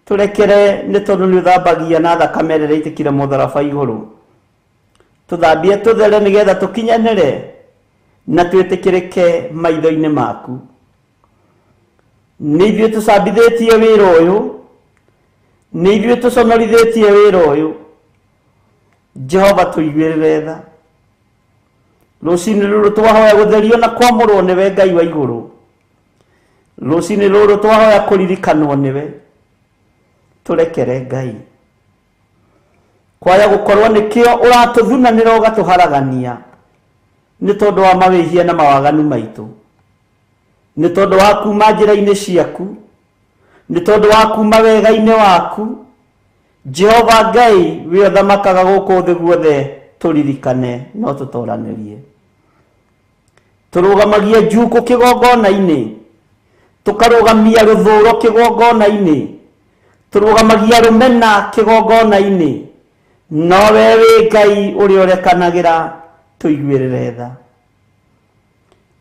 tũrekere nĩ tondũ nĩ ũthambagia na thakame ĩrĩa ĩitĩkire mũtharaba igũrũ. Tũthambie tũthere nĩgetha tũkinyanĩre na twĩtĩkĩrĩke maitho-inĩ maku. Nĩ ithuĩ tũcambithĩtie wĩra ũyũ, nĩ ithuĩ tũconorithĩtie wĩra ũyũ. Jehova tũiguĩrĩre tha. Rũcinĩ rũrũ twahoya gũtherio na kwamũrwo nĩwe Ngai wa igũrũ. Rũcinĩ rũrũ twahoya kũririkanwo nĩwe. Tũrekere Ngai. Kwaya gũkorwo nĩkĩo ũratũthunanĩra ũgatũharagania nĩ tondũ wa mawĩhia na mawaganu maitũ, nĩ tondũ wa kuma njĩra-inĩ ciaku, nĩ tondũ wa kuma wega-inĩ waku. Jehova Ngai wĩ ũthamakaga gũkũ thĩ guothe, tũririkane no tũtoranĩrie. Tũrũgamagia njukũ kĩgongona-inĩ, tũkarũgamia rũthũro kĩgongona-inĩ, tũrũgamagia rũmena kĩgongona-inĩ, no we wĩ Ngai ũrĩa ũrekanagĩra, tũiguĩrĩre tha.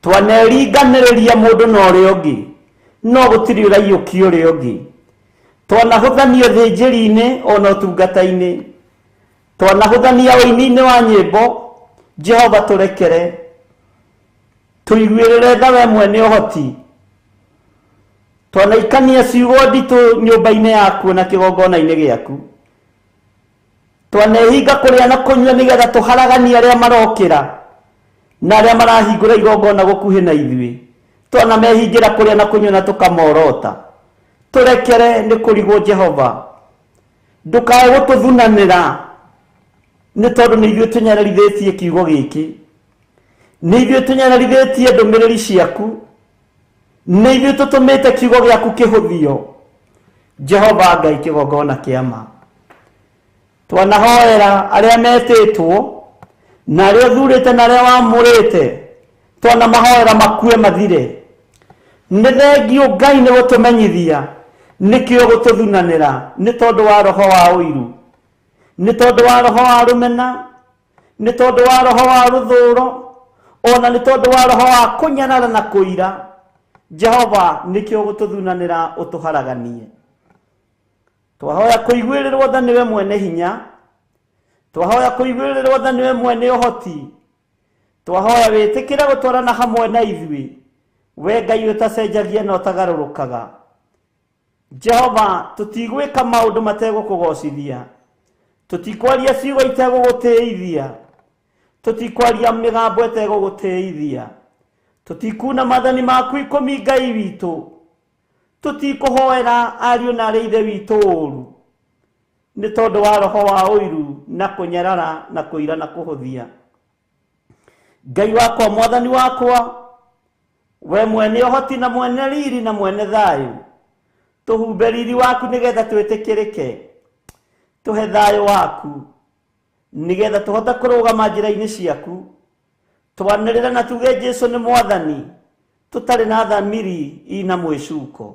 Twaneringanĩrĩria mũndũ na ũrĩa ũngĩ, no gũtirĩ ũraiyũkia ũrĩa ũngĩ. Twanahũthania ũthĩnjĩri-inĩ ona ũtungata-inĩ, twanahũthania ũini-inĩ wa nyĩmbo. Jehova tũrekere, tũiguĩrĩre tha we mwene ũhoti. Twanaikania ciugo nditũ nyũmba-inĩ yaku na kĩgongona-inĩ gĩaku. Twanehinga kũrĩa na kũnyua nĩgetha tũharaganie arĩa marokĩra na arĩa marahingũra igongona gũkuhĩ na ithuĩ. Twanamehingĩra kũrĩa na kũnyua na tũkamorota. Tũrekere nĩ kũrigwo Jehova, ndũkae gũtũthunanĩra nĩ tondũ nĩ ithuĩ tũnyararithĩtie kiugo gĩkĩ, nĩ ithuĩ tũnyararithĩtie ndũmĩrĩri ciaku, nĩ ithuĩ tũtũmĩte kiugo gĩaku kĩhũthio. Jehova Ngai kĩgongona kĩa ma. Twanahoera arĩa metĩtwo na arĩa ũthurĩte na arĩa wamũrĩte, twanamahoera makue mathire. Nĩ thengio Ngai nĩ gũtũmenyithia nĩkĩo gũtũthunanĩra nĩ tondũ wa roho wa ũiru, nĩ tondũ wa roho wa rũmena, nĩ tondũ wa roho wa rũthũro, ona nĩ tondũ wa roho wa kũnyarara na kũira. Jehova nĩkĩo gũtũthunanĩra ũtũharaganie. Twahoya kũiguĩrĩrwo tha nĩwe mwene hinya, twahoya kũiguĩrĩrwo tha nĩwe mwene ũhoti, twahoya wĩtĩkĩre gũtwarana hamwe na ithuĩ, we Ngai ũtacenjagia na ũtagarũrũkaga. Jehova tũtigwĩka maũndũ mategũkũgocithia, tũtikwaria ciugo itegũgũtĩithia, tũtikwaria mĩgambo ĩtegũgũtĩithia, tũtikuna maathani maku ikũmi Ngai witũ, tũtikũhoera ariũ na arĩa ithe witũ ũru nĩ tondũ wa roho wa ũiru na kũnyarara na kũira na kũhũthia. Ngai wakwa, mwathani wakwa, we mwene ũhoti na mwene riri na mwene thayũ, tũhumbe riri waku nĩgetha twĩtĩkĩrĩke, tũhe thayũ waku nĩgetha tũhote kũrũgama njĩra-inĩ ciaku, twanĩrĩre na tuge Jesu nĩ mwathani, tũtarĩ na thamiri ina mwĩcuko.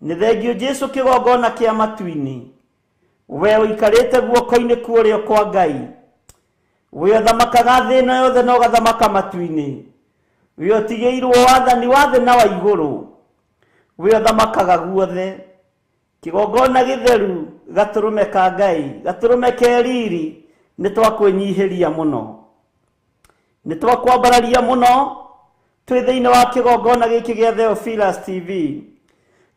Nĩ thengio Jesu kĩgongona kĩa matu-inĩ, we ũikarĩte guoko-inĩ kwa ũrĩo kwa Ngai, we ũthamakaga thĩ ĩno yothe na ũgathamaka matu-inĩ, we ũtigĩirwo wathani wa thĩ na wa igũrũ, we ũthamakaga guothe. Kĩgongona gĩtheru gatũrũme ka Ngai, gatũrũme ke riri, nĩ twakwĩnyihĩria mũno, nĩ twakwambararia mũno twĩ thĩinĩ wa kĩgongona gĩkĩ gĩa Theophilus TV.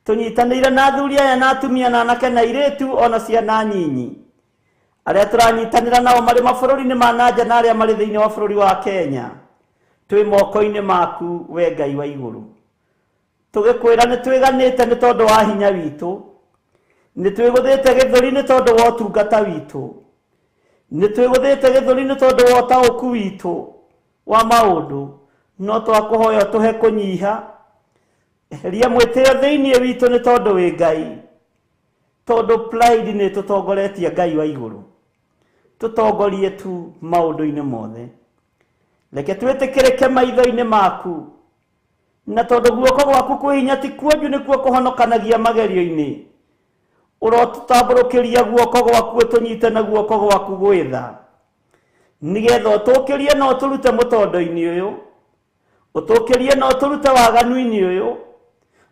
Tũnyitanĩire na athuri aya na atumia na anake na airĩtu ona ciana nyinyi arĩa tũranyitanĩra nao marĩ mabũrũri-inĩ ma na nja na arĩa marĩ thĩinĩ wa bũrũri wa Kenya. Twĩ moko-inĩ maku we Ngai wa igũrũ, tũgĩkwĩra nĩ twĩganĩte nĩ tondũ wa hinya witũ, nĩ twĩgũthĩte gĩthũri nĩ tondũ wa ũtungata witũ, nĩ twĩgũthĩte gĩthũri nĩ tondũ wa ũtaũku witũ wa maũndũ, no twakũhoya ũtũhe kũnyiha. Eheria mwĩtĩo thĩinĩ witũ nĩ tondũ wĩ Ngai, tondũ pride nĩ tũtongoretie Ngai wa igũrũ. Tũtongorie tu maũndũ-inĩ mothe, reke twĩtĩkĩrĩke maitho-inĩ maku, na tondũ guoko gwaku kwĩ hinya ti kuonju nĩkuo kũhonokanagia magerio-inĩ, ũrotũtambũrũkĩria guoko gwaku ũtũnyite na guoko gwaku gwĩtha, nĩgetha ũtũkĩrie na ũtũrute mũtondo-inĩ ũyũ, ũtũkĩrie na ũtũrute waganu-inĩ ũyũ,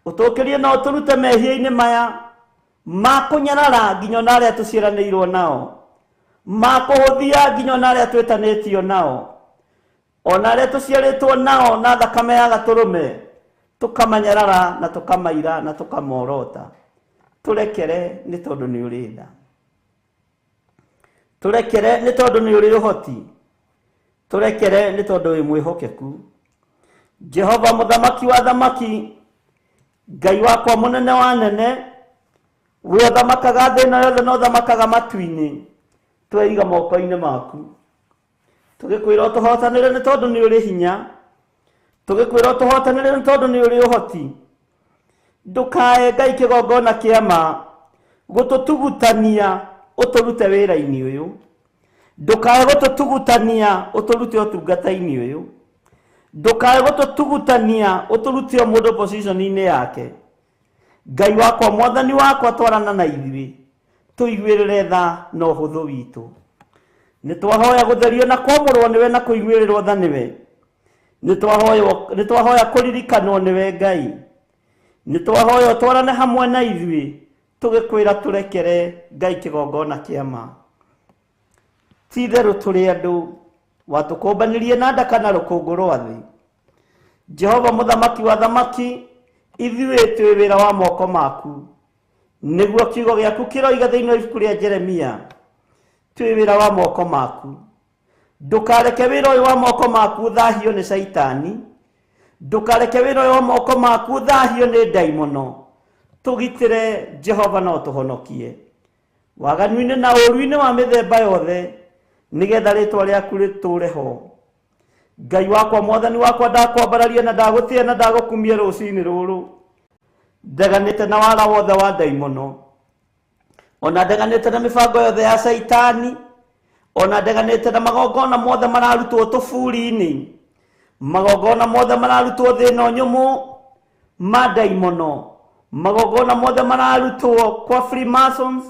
ũtũkĩrie na ũtũrute mehia-inĩ maya ma kũnyarara nginya ona arĩa tũciaranĩirwo nao, Makũhũthia nginya ona arĩa twĩtanĩtio nao, ona arĩa tũciarĩtwo nao na thakame ya gatũrũme, tũkamanyarara na tũkamaira na tũkamorota. Tũrekere nĩ tondũ nĩ ũrĩ tha, tũrekere nĩ tondũ nĩ ũrĩ ũhoti, tũrekere nĩ tondũ wĩ mwĩhokeku. Jehova mũthamaki wa thamaki, Ngai wakwa mũnene wa nene, we ũthamakaga thĩ ĩno yothe na ũthamakaga matu-inĩ, tweiga moko-inĩ maku. Tũgĩkwĩra ũtũhotanĩre nĩ tondũ nĩ ũrĩ hinya, tũgĩkwĩra ũtũhotanĩre nĩ tondũ nĩ ũrĩ ũhoti. Ndũkae Ngai kĩgongona kĩa ma gũtũtugutania ũtũrute wĩra-inĩ ũyũ, ndũkae gũtũtugutania ũtũrute ũtungata-inĩ ũyũ, ndũkae gũtũtugutania ũtũrute o mũndũ position-inĩ yake. Ngai wakwa, mwathani wakwa, twarana na ithuĩ, tũiguĩrĩre tha na ũhũthũ witũ. Nĩ twahoya gũtherio na kwamũrwo nĩwe na kũiguĩrĩrwo tha nĩwe. Nĩ twahoya kũririkanwo nĩwe Ngai. Nĩ twahoya ũtwarane hamwe na ithuĩ, tũgĩkwĩra tũrekere Ngai kĩgongona kĩa ma. Ti itherũ tũrĩ andũ watũkũmbanĩrie na ndaka na rũkũngũ rwa thĩ. Jehova mũthamaki wa thamaki, ithuĩ twĩ wĩra wa moko maku, nĩguo kiugo gĩaku kĩroiga thĩinĩ wa ibuku rĩa Jeremia, twĩ wĩra wa moko maku. Ndũkareke wĩra ũyũ wa moko maku ũthahio nĩ Caitani, ndũkareke wĩra ũyũ wa moko maku ũthahio nĩ ndaimono. Tũgitĩre Jehova na ũtũhonokie waganu-inĩ na ũũru-inĩ wa mĩthemba yothe, nĩgetha rĩtwa rĩaku rĩtũũre ho. Ngai wakwa, mwathani wakwa, ndakwambararia na ndagũtĩĩa na ndagũkumia rũcinĩ rũrũ. Ndeganĩte na wara wothe wa ndaimono, ona ndeganĩte na mĩbango yothe ya Caitani, ona ndeganĩte na magongona mothe mararutwo tũburi-inĩ, magongona mothe mararutwo thĩ ĩno nyũmũ ma ndaimono, magongona mothe mararutwo kwa Freemasons,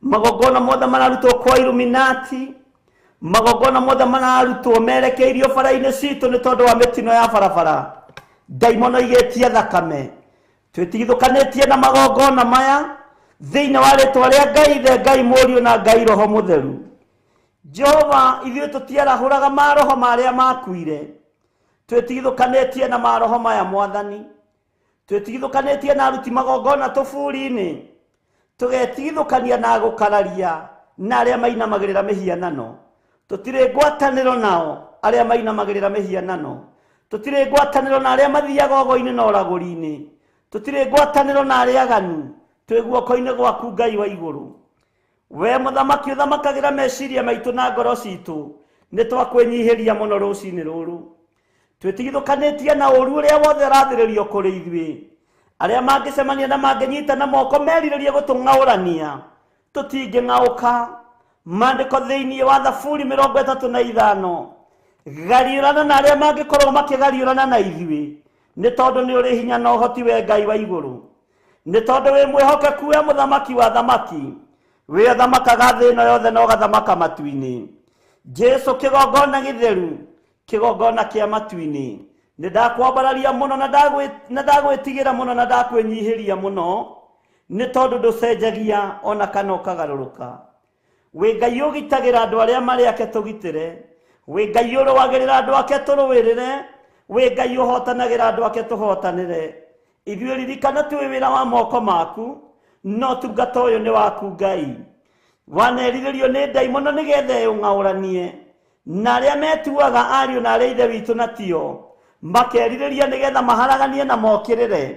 magongona mothe mararutwo kwa Illuminati, magongona mothe mararutwo merekeirio bara-inĩ citũ nĩ tondũ wa mĩtino ya barabara. Ndaimono igĩtie thakame, twĩtigithũkanĩtie na magongona maya thĩinĩ wa rĩtwa rĩa Ngai Ithe, Ngai Mũriũ na Ngai Roho Mũtheru. Jehova, ithuĩ tũtiarahũraga maroho marĩa makuire, twĩtigithũkanĩtie na maroho maya mwathani, twĩtigithũkanĩtie na aruti magongona tũburi-inĩ, tũgetigithũkania na gũkararia na arĩa mainamagĩrĩra mĩhianano. Tũtirĩ ngwatanĩro nao arĩa mainamagĩrĩra mĩhianano, tũtirĩ ngwatanĩro na arĩa mathiaga ogo-inĩ na ũragũri-inĩ, tũtirĩ ngwatanĩro na arĩa aganu. Twĩ guoko-inĩ gwaku Ngai wa igũrũ. We mũthamaki ũthamakagĩra meciria maitũ na ngoro citũ, nĩ twakwĩnyihĩria mũno rũcinĩ rũrũ. Twĩtigithũkanĩtie na ũũru ũrĩa wothe ũrathĩrĩrio kũrĩ ithuĩ. Arĩa mangĩcemania na mangĩnyita na moko merirĩrie gũtũng'aũrania, tũtingĩng'aũka. Maandĩko thĩinĩ wa Thaburi 35, gariũrana na arĩa mangĩkorwo makĩgariũrana na ithuĩ, nĩ tondũ nĩ ũrĩ hinya na ũhoti we Ngai wa igũrũ, nĩ tondũ wĩ mwĩhokeku we mũthamaki wa thamaki, wĩ ũthamakaga thĩ ĩno yothe na ũgathamaka matu-inĩ. Jesu kĩgongona gĩtheru, kĩgongona kĩa matu-inĩ, nĩ ndakwambararia mũno na ndagwĩtigĩra mũno na ndakwĩnyihĩria mũno, nĩ tondũ ndũcenjagia ona kana ũkagarũrũka. Wĩ Ngai ũgitagĩra andũ arĩa marĩ ake tũgitĩre, wĩ Ngai ũrũagĩrĩra andũ ake tũrũĩrĩre, wĩ Ngai ũhotanagĩra andũ ake tũhotanĩre. Ithuĩ ririkana twĩ wĩra wa moko maku, no tungata ũyũ nĩ waku Ngai. Wanerirĩrio nĩ ndaimono nĩgetha ĩũng'aũranie na arĩa metuaga ariũ na arĩa ithe witũ na tio, makerirĩria nĩgetha maharaganie na mokĩrĩre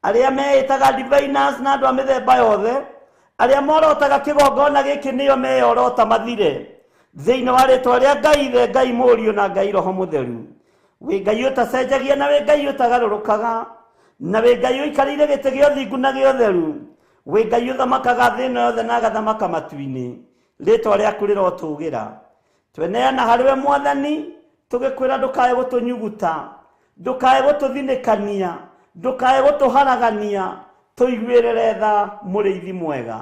arĩa meĩtaga diviners na andũ a mĩthemba yothe, arĩa morotaga kĩgongona gĩkĩ nĩo meyorota mathire thĩinĩ wa rĩtwa rĩa Ngai Ithe, Ngai Mũriũ na Ngai Roho Mũtheru. Wĩ Ngai ũtacenjagia na wĩ Ngai ũtagarũrũkaga, na wĩ Ngai ũikarĩire gĩtĩ gĩa ũthingu na gĩa ũtheru, wĩ Ngai ũthamakaga thĩ ĩno yothe na agathamaka matu-inĩ. Rĩtwa rĩaku rĩrotũgĩra. Tweneana harĩ we mwathani, tũgĩkwĩra ndũkae gũtũnyuguta, ndũkae gũtũthinĩkania, ndũkae gũtũharagania, tũiguĩrĩre tha mũrĩithi mwega.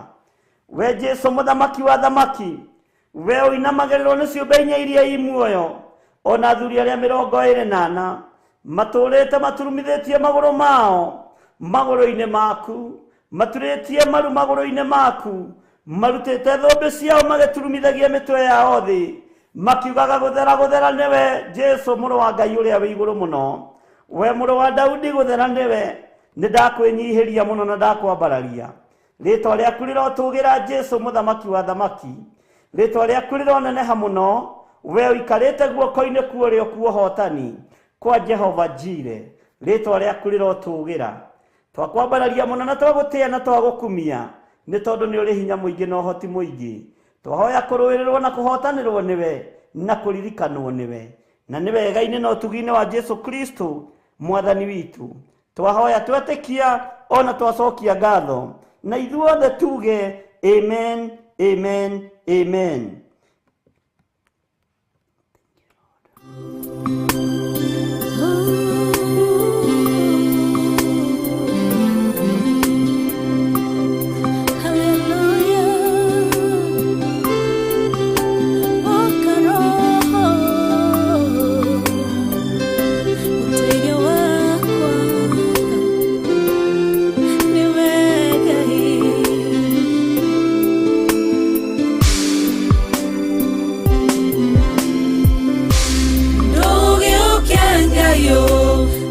We Jesu mũthamaki wa thamaki, we ũinamagĩrĩrwo nĩ ciũmbe inya iria i muoyo, ona athuri arĩa 24 matũrĩte maturumithĩtie magũrũ mao magũrũ-inĩ maku, maturĩtie maru magũrũ-inĩ maku, Marutĩte thũmbĩ ciao magĩturumithagia mĩtwe yao thĩ, makiugaga gũthera gũthera nĩwe Jesu mũrũ wa Ngai ũrĩa wĩ igũrũ mũno. We mũrũ wa Daudi gũthera nĩwe, nĩ ndakwĩnyihĩria mũno na ndakwambararia. Rĩtwa rĩaku rĩrotũgĩra Jesu mũthamaki wa thamaki. Rĩtwa rĩaku rĩroneneha mũno, we ũikarĩte guoko-inĩ kwa ũrĩo kwa ũhotani kwa Jehova Jire. Rĩtwa rĩaku rĩrotũgĩra. Twakwambararia mũno na twagũtĩa na twagũkumia, nĩ tondũ nĩ ũrĩ hinya mũingĩ na ũhoti mũingĩ. Twahoya kũrũĩrĩrwo na kũhotanĩrwo nĩwe na kũririkanwo nĩwe, na nĩ wega-inĩ na ũtugi-inĩ wa Jesu Kristo mwathani witũ. Twahoya twetĩkia ona twacokia ngatho, na ithuothe tuge amen, amen, amen.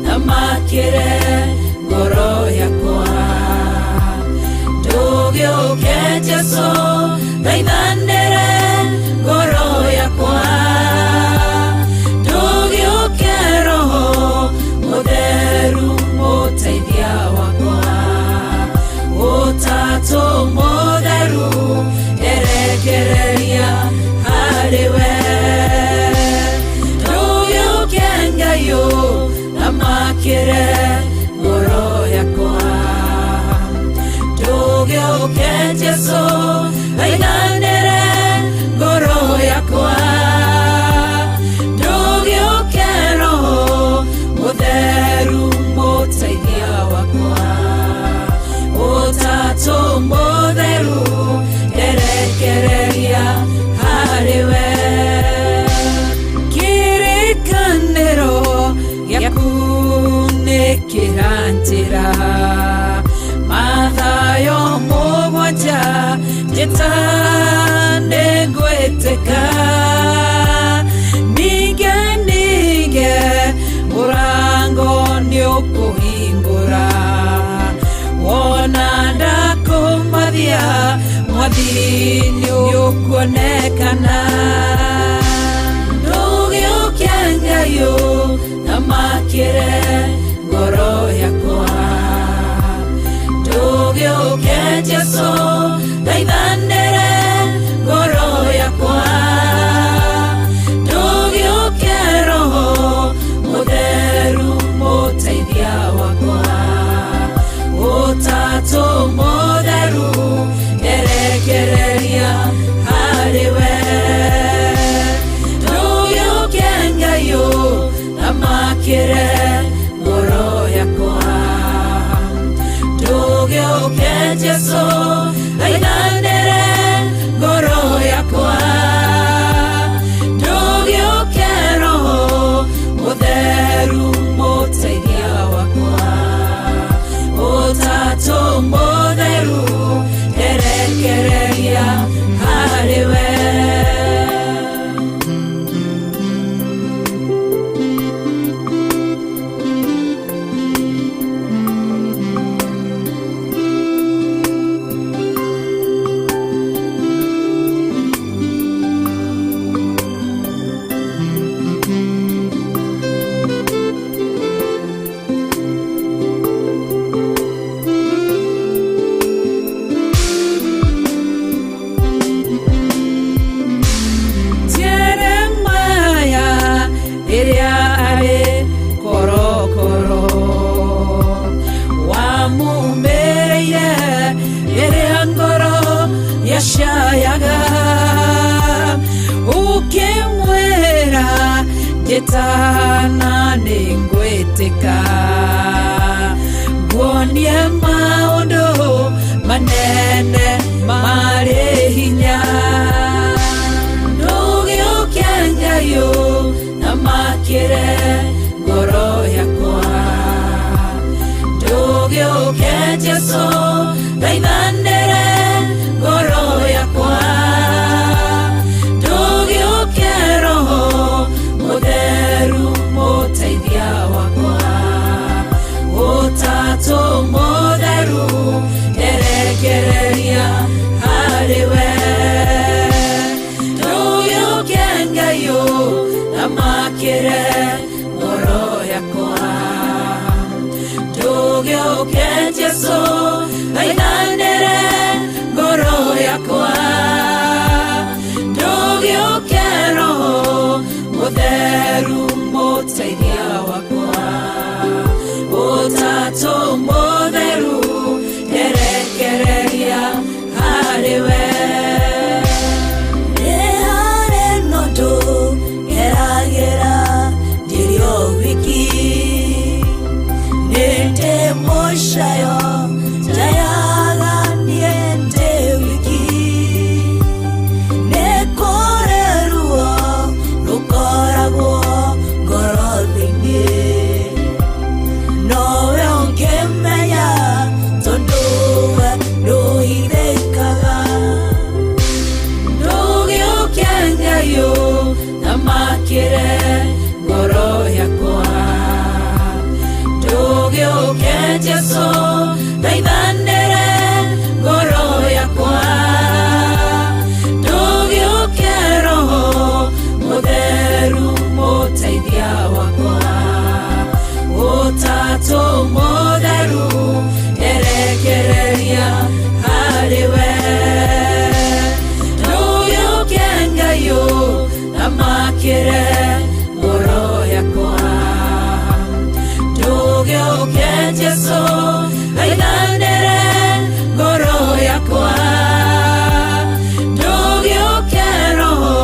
Thamakĩre ngoro yakwa, ndũgĩũke Jesũ thaithanĩre ngoro yakwa, ndũgĩũke Roho Mũtheru mũteithia wakwa, Ũtatũ Mũtheru erekereria harĩ we, ndũgĩũke Ngai thamakĩre ngoro yakwa, ndũgĩũke Jesũ thaithanĩre ngoro yakwa, ndũgĩũke Roho Mũtheru mũteithia wakwa, Ũtatũ Mũtheru erekereria harĩ we. Kĩrĩkanĩro gĩaku nĩ kĩranjĩra, Mathayo mũgwanja njĩta nĩngwĩtĩka, ninge ninge mũrango nĩũkũhingũra, wona ndakũmathia mwathi nĩũkuonekana. Ndũgĩũke Ngai thamakĩre ngoro yakwa, ndũgĩũke Jesũ thaithanĩre ngoro yakwa, ndũgĩũke Roho Mũtheru mũteithia wakwa, Ũtatũ Mũtheru erekereria harĩ we. Ndũgĩũke Ngai thamakĩre ngoro yakwa, ndũgĩũke Jesũ thaithanĩre ngoro yakwa, ndũgĩũke Roho Mũtheru mũteithia wakwa, Ũtatũ Mũtheru erekereria harĩ we. Jeremaya rĩrĩa arĩ korokoro wamumĩrĩire rĩrĩa ngoro yacayaga, ũkĩmwĩra njĩtana nĩngwĩtĩka, nguonie maũndũ manene marĩ hinya. Ndũgĩũke Ngai thamakĩre ngoro yakwa, ndũgĩũke Jesũ thaithanĩre ngoro Thamakĩre ngoro yakwa. Ndũgĩũke Jesũ, thaithanĩre ngoro yakwa. Ndũgĩũke Roho Mũtheru mũteithia wakwa. Ũtatũ Mũtheru nyerekereria harĩ we. Ndũgĩũke Ngai ũthamakĩre ngoro yakwa. Ndũgĩũke Jesũ, thaithanĩre ngoro yakwa. Ndũgĩũke Roho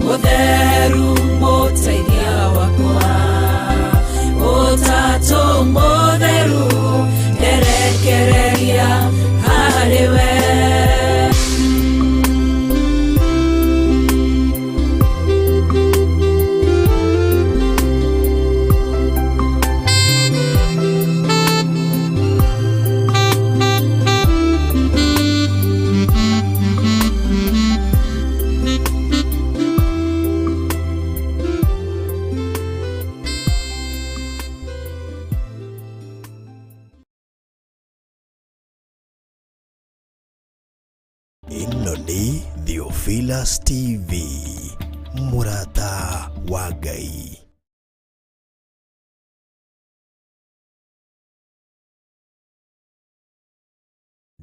Mũtheru mũteithia wakwa. Ũtatũ Mũtheru nyerekereria harĩ we. Ĩno nĩ Theophilus TV, mũrata wa Ngai.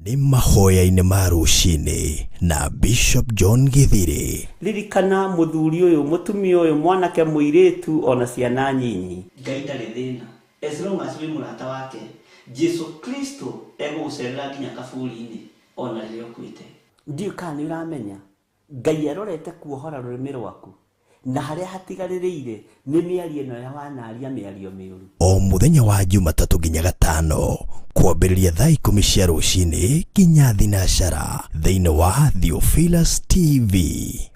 Nĩ mahoya-inĩ ma rũcinĩ na Bishop John Githiri. Ririkana mũthuri ũyũ, mũtumia ũyũ, mwanake mũirĩtu ona ciana nyinyi. Ngai ndarĩ thĩna as long as wĩ mũrata wake. Jesu Kristo egũgũcerera nginya kaburi-inĩ ona rĩrĩa ũkuĩte. Ndiũĩ kana nĩ ũramenya Ngai arorete kuohora rũrĩmĩ rwaku na harĩa hatigarĩrĩire nĩ mĩario ĩno ya wanaria mĩario mĩũru. O mũthenya wa Jumatatũ nginya Gatano kwambĩrĩria thaa 10 cia rũcinĩ nginya thinacara thĩinĩ wa Theophilus TV,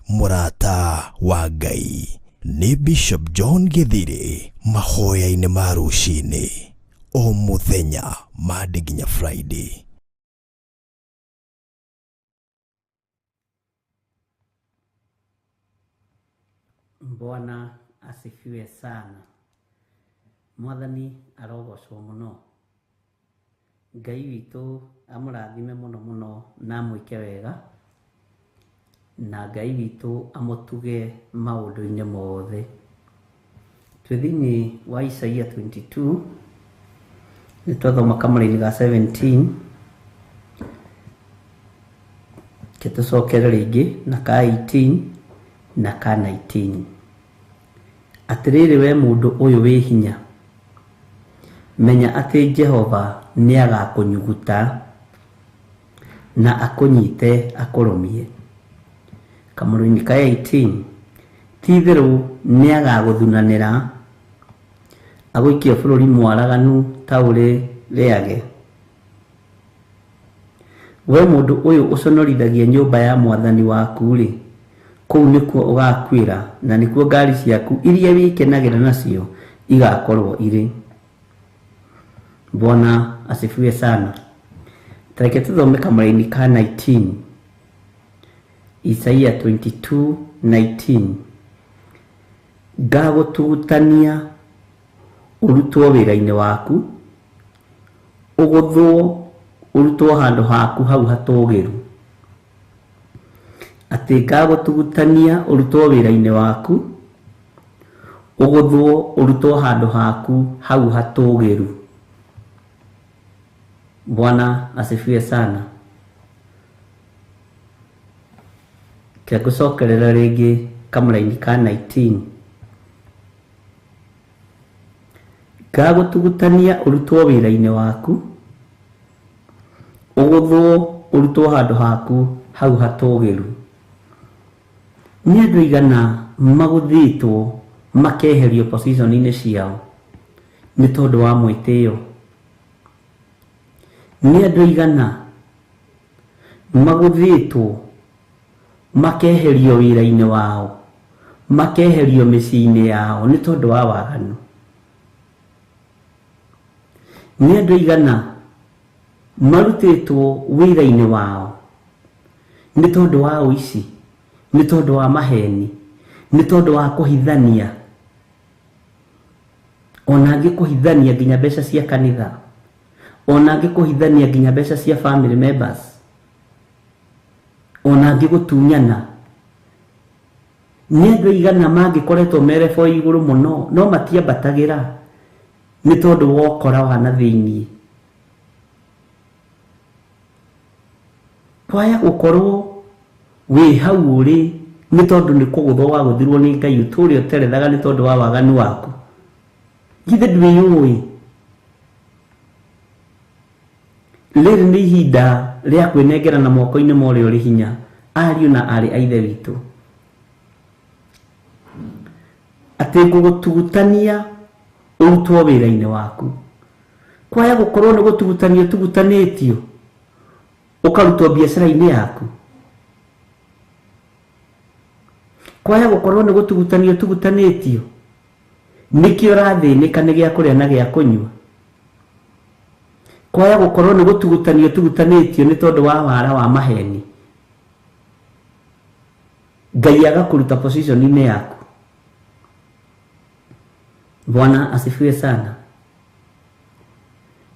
mũrata wa Ngai. Nĩ Bishop John Githiri mahoya-inĩ ma rũcinĩ o mũthenya Monday nginya Friday. Bwana asifiwe sana. Mwathani arogocwo mũno. Ngai witũ amũrathime mũno mũno na amwĩke wega, na Ngai witũ amũtuge maũndũ-inĩ mothe. Twĩ thĩinĩ wa Isaia 22, nĩ twathoma kamũraini ga 17, ke tũcokere rĩngĩ na ka 18 na ka 19. Atĩrĩrĩ we mũndũ ũyũ wĩ hinya, menya atĩ Jehova nĩagakũnyuguta na akũnyite akũrũmie. Kamũraini ka 18, ti-itherũ nĩagagũthunanĩra agũikie bũrũri mwaraganu ta ũrĩ rĩage. We mũndũ ũyũ ũconorithagia nyũmba ya mwathani waku-rĩ, kũu nĩkuo ũgakuĩra na nĩkuo ngari ciaku iria wĩkenagĩra nacio igakorwo irĩ. Bwana asifiwe sana. Tareke tũthome kamũraini ka 19, Isaia 22:19. Ngagũtugutania ũrutwo wĩra-inĩ waku, ũgũthwo ũrutwo handũ haku hau hatũũgĩru. Atĩ ngagũtugutania ũrutwo wĩra-inĩ waku, ũgũthwo ũrutwo handũ haku hau hatũũgĩru. Bwana asifiwe sana. Ke ngũcokerera rĩngĩ kamũraini ka 19. Ngagũtugutania ũrutwo wĩra-inĩ waku, ũgũthwo ũrutwo handũ haku hau hatũũgĩru. Nĩ andũ aigana magũthĩtwo makeherio position-inĩ ciao nĩ tondũ wa mwĩtĩo? Nĩ andũ aigana magũthĩtwo makeherio wĩra-inĩ wao, makeherio mĩciĩ-inĩ yao nĩ tondũ wa waganu? Nĩ andũ aigana marutĩtwo wĩra-inĩ wao nĩ tondũ wa ũici, nĩ tondũ wa maheni, Nĩ tondũ wa kũhithania. Ona angĩ kũhithania nginya mbeca cia kanitha. Ona angĩ kũhithania nginya mbeca cia family members. Ona angĩ gũtunyana. Nĩ andũ aigana mangĩkoretwo merebo igũrũ mũno no matiambatagĩra nĩ tondũ wa ũkora wa na thĩiniĩ. Kwaya gũkorwo wĩ hau ũrĩ nĩ tondũ nĩ kũgũthwo wagũthirwo nĩ Ngai ũtũre ũterethaga nĩ tondũ wa waganu waku. Githĩ ndwĩyũĩ? Rĩrĩ nĩ ihinda rĩa kwĩnengera na moko-inĩ ma ũrĩa ũrĩ hinya, ariũ na aarĩ a Ithe witũ. Atĩ ngũgũtugutania ũrutwo wĩra-inĩ waku. Kwaya gũkorwo nĩ gũtugutanio ũtugutanĩtio ũkarutwo biacara-inĩ yaku. Kwaya gũkorwo nĩ gũtugutanio ũtugutanĩtio nĩkĩo ũrathĩnĩka nĩ gĩa kũrĩa na gĩa kũnyua. Kwaya gũkorwo nĩ gũtugutanio ũtugutanĩtio nĩ tondũ wa wara wa maheni. Ngai agakũruta position-inĩ yaku. Bwana asifiwe sana.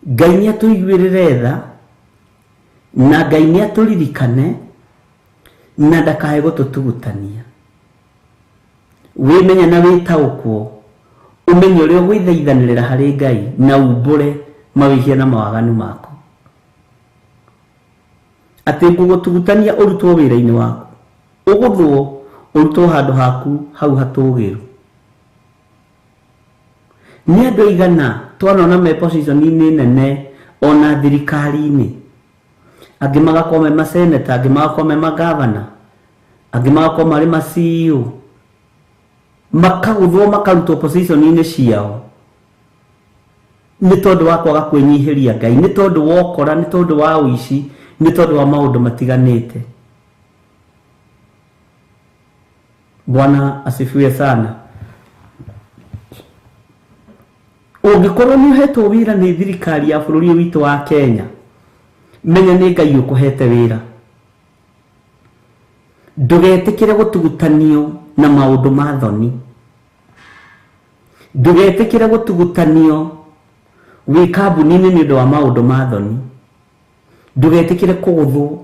Ngai nĩ atũiguĩrĩre tha na Ngai nĩ atũririkane na ndakae gũtũtugutania. Wĩmenye na wĩtaũkwo, ũmenye ũrĩa ũgwĩthaithanĩrĩra harĩ Ngai na umbũre mawĩhia na mawaganu maku. Atĩ ngũgũtugutania ũrutwo wĩra-inĩ waku, ũgũthwo ũrutwo handũ haku hau hatũgĩru. Nĩ andũ aigana twanona me position-inĩ nene ona thirikari-inĩ. Angĩ magakorwo me maseneta, angĩ magakorwo me magavana, angĩ magakorwo marĩ ma CEO. Makagũthwo makarutwo position-inĩ ciao nĩ tondũ wa kwaga kwĩnyihĩria Ngai, nĩ tondũ wa ũkora, nĩ tondũ wa ũici, nĩ tondũ wa maũndũ matiganĩte. Bwana asifiwe sana. Ũngĩkorwo nĩ ũhetwo wĩra nĩ thirikari ya bũrũri ũyũ witũ wa Kenya, menya nĩ Ngai ũkũhete wĩra. Ndũgetĩkĩre gũtugutanio na maũndũ ma thoni. Ndũgetĩkĩre gũtugutanio wĩ kambuni-inĩ nĩ ũndũ wa maũndũ ma thoni. Ndũgetĩkĩre kũgũthwo.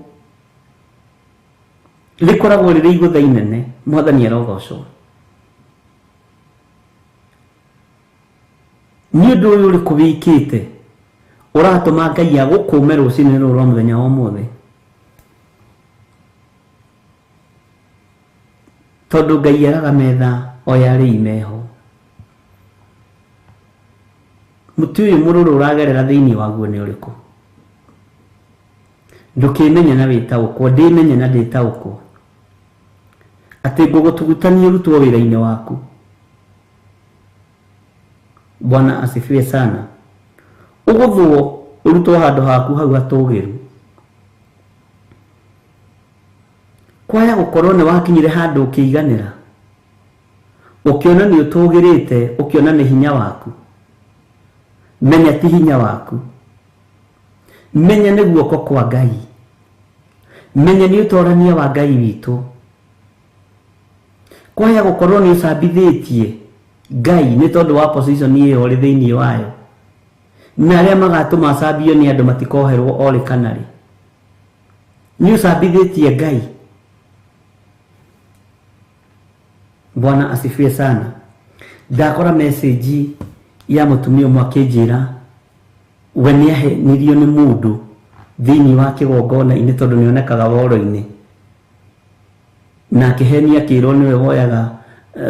Rĩkoragwo rĩrĩ igũtha inene. Mwathani arogocwo. Nĩ ũndũ ũyũ ũrĩkũ wĩkĩte ũratũma Ngai agũkũme rũcinĩ rũrũ rwa mũthenya wa ũmũthĩ? Tondũ Ngai araga metha o ya arĩi meho. Mũtĩ ũyũ mũrũrũ ũragerera thĩinĩ waguo nĩ ũrĩkũ? Ndũkĩmenye na wĩtaũkwo, ndĩmenye na ndĩtaũkwo. Atĩ ngũgũtugutania ũrutwo wĩra-inĩ waku. Bwana asifiwe sana. Ũgũthwo ũrutwo handũ haku hau hatũgĩru. Kwaya gũkorwo nĩ wakinyire handũ ũkĩiganĩra, ũkĩona nĩ ũtũgĩrĩte, ũkĩona nĩ hinya waku. Menya ti hinya waku. Menya nĩ guoko kwa Ngai. Menya nĩ ũtorania wa Ngai witũ. Kwaya gũkorwo nĩ ũcambithĩtie Ngai nĩ tondũ wa position ĩyo ũrĩ thĩinĩ wayo. Na arĩa magatũma acambio nĩ andũ matikoherwo o rĩ kana rĩ. Nĩ ũcambithĩtie Ngai. Bwana asifiwe sana. Ndakora message ya mũtumia ũmwe akĩnjĩra we nĩ ahenirio nĩ mũndũ thĩinĩ wa kĩgongona-inĩ tondũ nĩ onekaga woro-inĩ. Na akĩhenia akĩrwo nĩwe woyaga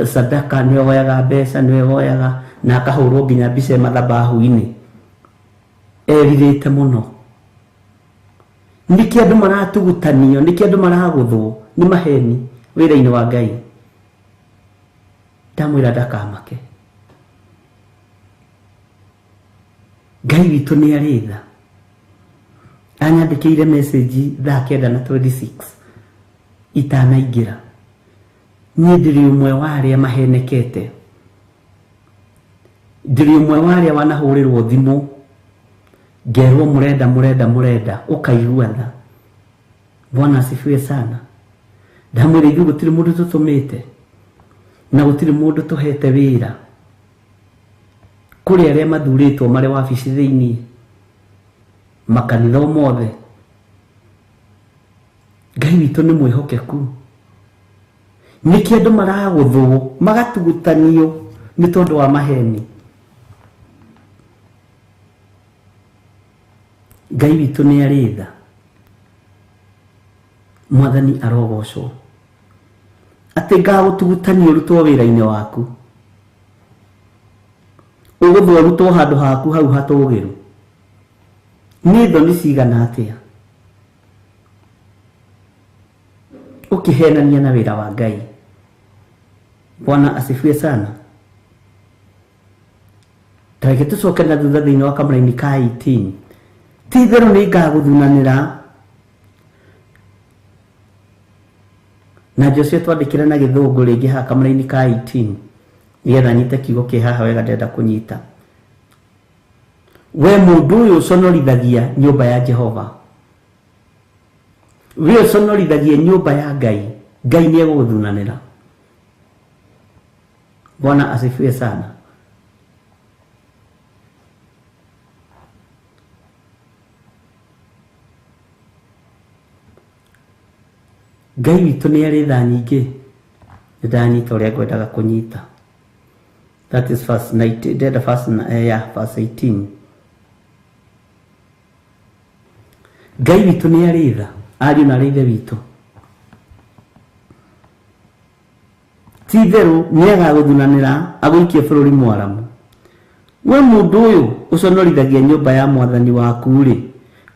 sadaka, nĩwe woyaga mbeca, nĩwe woyaga, na akahũrwo nginya mbica mathabahu-inĩ. Erirĩte mũno. Nĩkĩ andũ maratugutanio, nĩkĩ andũ maragũthwo nĩ maheni wĩra-inĩ wa Ngai? Ndamwĩra ndakamake. Ngai witũ nĩ arĩ tha. Anyandĩkĩire message thaa 9:26 itanaingĩra. Niĩ ndĩrĩ ũmwe wa arĩa mahenekete. Ndĩrĩ ũmwe wa arĩa wanahũrĩrwo thimũ ngerwo mũrenda mũrenda mũrenda ũkaigua tha. Bwana asifiwe sana. Ndamwĩra ithuĩ gũtirĩ mũndũ tũtũmĩte. Na gũtirĩ mũndũ tũhete wĩra. Kũrĩ arĩa mathurĩtwo marĩ wabici thĩinĩ makanitha mothe. Ngai witũ nĩ mwĩhokeku. Nĩkĩ andũ maragũthwo magatugutanio nĩ tondũ wa maheni? Ngai witũ nĩ arĩ tha. Mwathani arogocwo. Atĩ ngagũtugutania ũrutwo wĩra-inĩ waku, ũgũthwo ũrutwo handũ haku hau hatũgĩru. Nĩ thoni cigana atĩa ũkĩhenania na wĩra wa Ngai. Bwana asifiwe sana. Tareke tũcoke na thutha thĩinĩ wa kamũraini ka 18. Ti itherũ nĩ ngagũthunanĩra. Na Joshua twandĩkĩra na gĩthũngũ rĩngĩ haha kamũraini ka 18 nĩgetha nyite kiugo kĩ haha wega ndĩrenda kũnyita. We mũndũ ũyũ ũconorithagia nyũmba ya Jehova, we ũconorithagia nyũmba ya Ngai, Ngai nĩ egũgũthunanĩra. Bwana asifiwe sana. Ngai witũ nĩ arĩ tha nyingĩ. Nĩndanyita ũrĩa ngwendaga kũnyita. That is verse 19, ndĩrenda verse, yeah, verse 18. Ngai witũ nĩ arĩ tha, ariũ na arĩ ithe witũ. Ti itherũ nĩ agagũthunanĩra agũikie bũrũri mwaramu. We mũndũ ũyũ ũconorithagia nyũmba ya mwathani waku rĩ,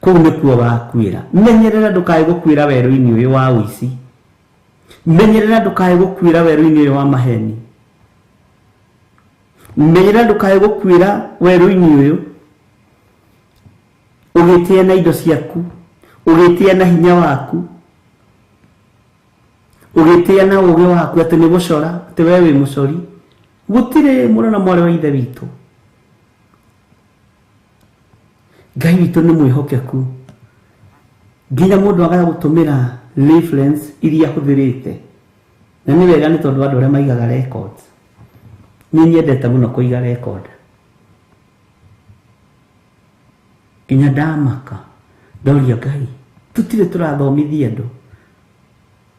kũu nĩkuo wakuĩra. Menyerera ndũkae gũkuĩra werũ-inĩ ũyũ wa ũici. Menyerera ndũkae gũkuĩra werũ-inĩ ũyũ wa maheni. Menyerera ndũkae gũkuĩra werũ-inĩ ũyũ ũgĩtĩa na indo ciaku, ũgĩtĩa na hinya waku, ũgĩtĩa na ũũgĩ waku atĩ nĩ gũcora, atĩ we wĩ mũcori. Gũtirĩ mũrũ na mwarĩ wa ithe witũ. Ngai witũ nĩ mwĩhokeku. Nginya mũndũ agaga gũtũmĩra reference iria ahũthĩrĩte. Na nĩ wega nĩ tondũ andũ arĩa maigaga records. Niĩ nyendete mũno kũiga record. Nginya ndamaka ndoria Ngai, tũtirĩ tũrathomithia andũ.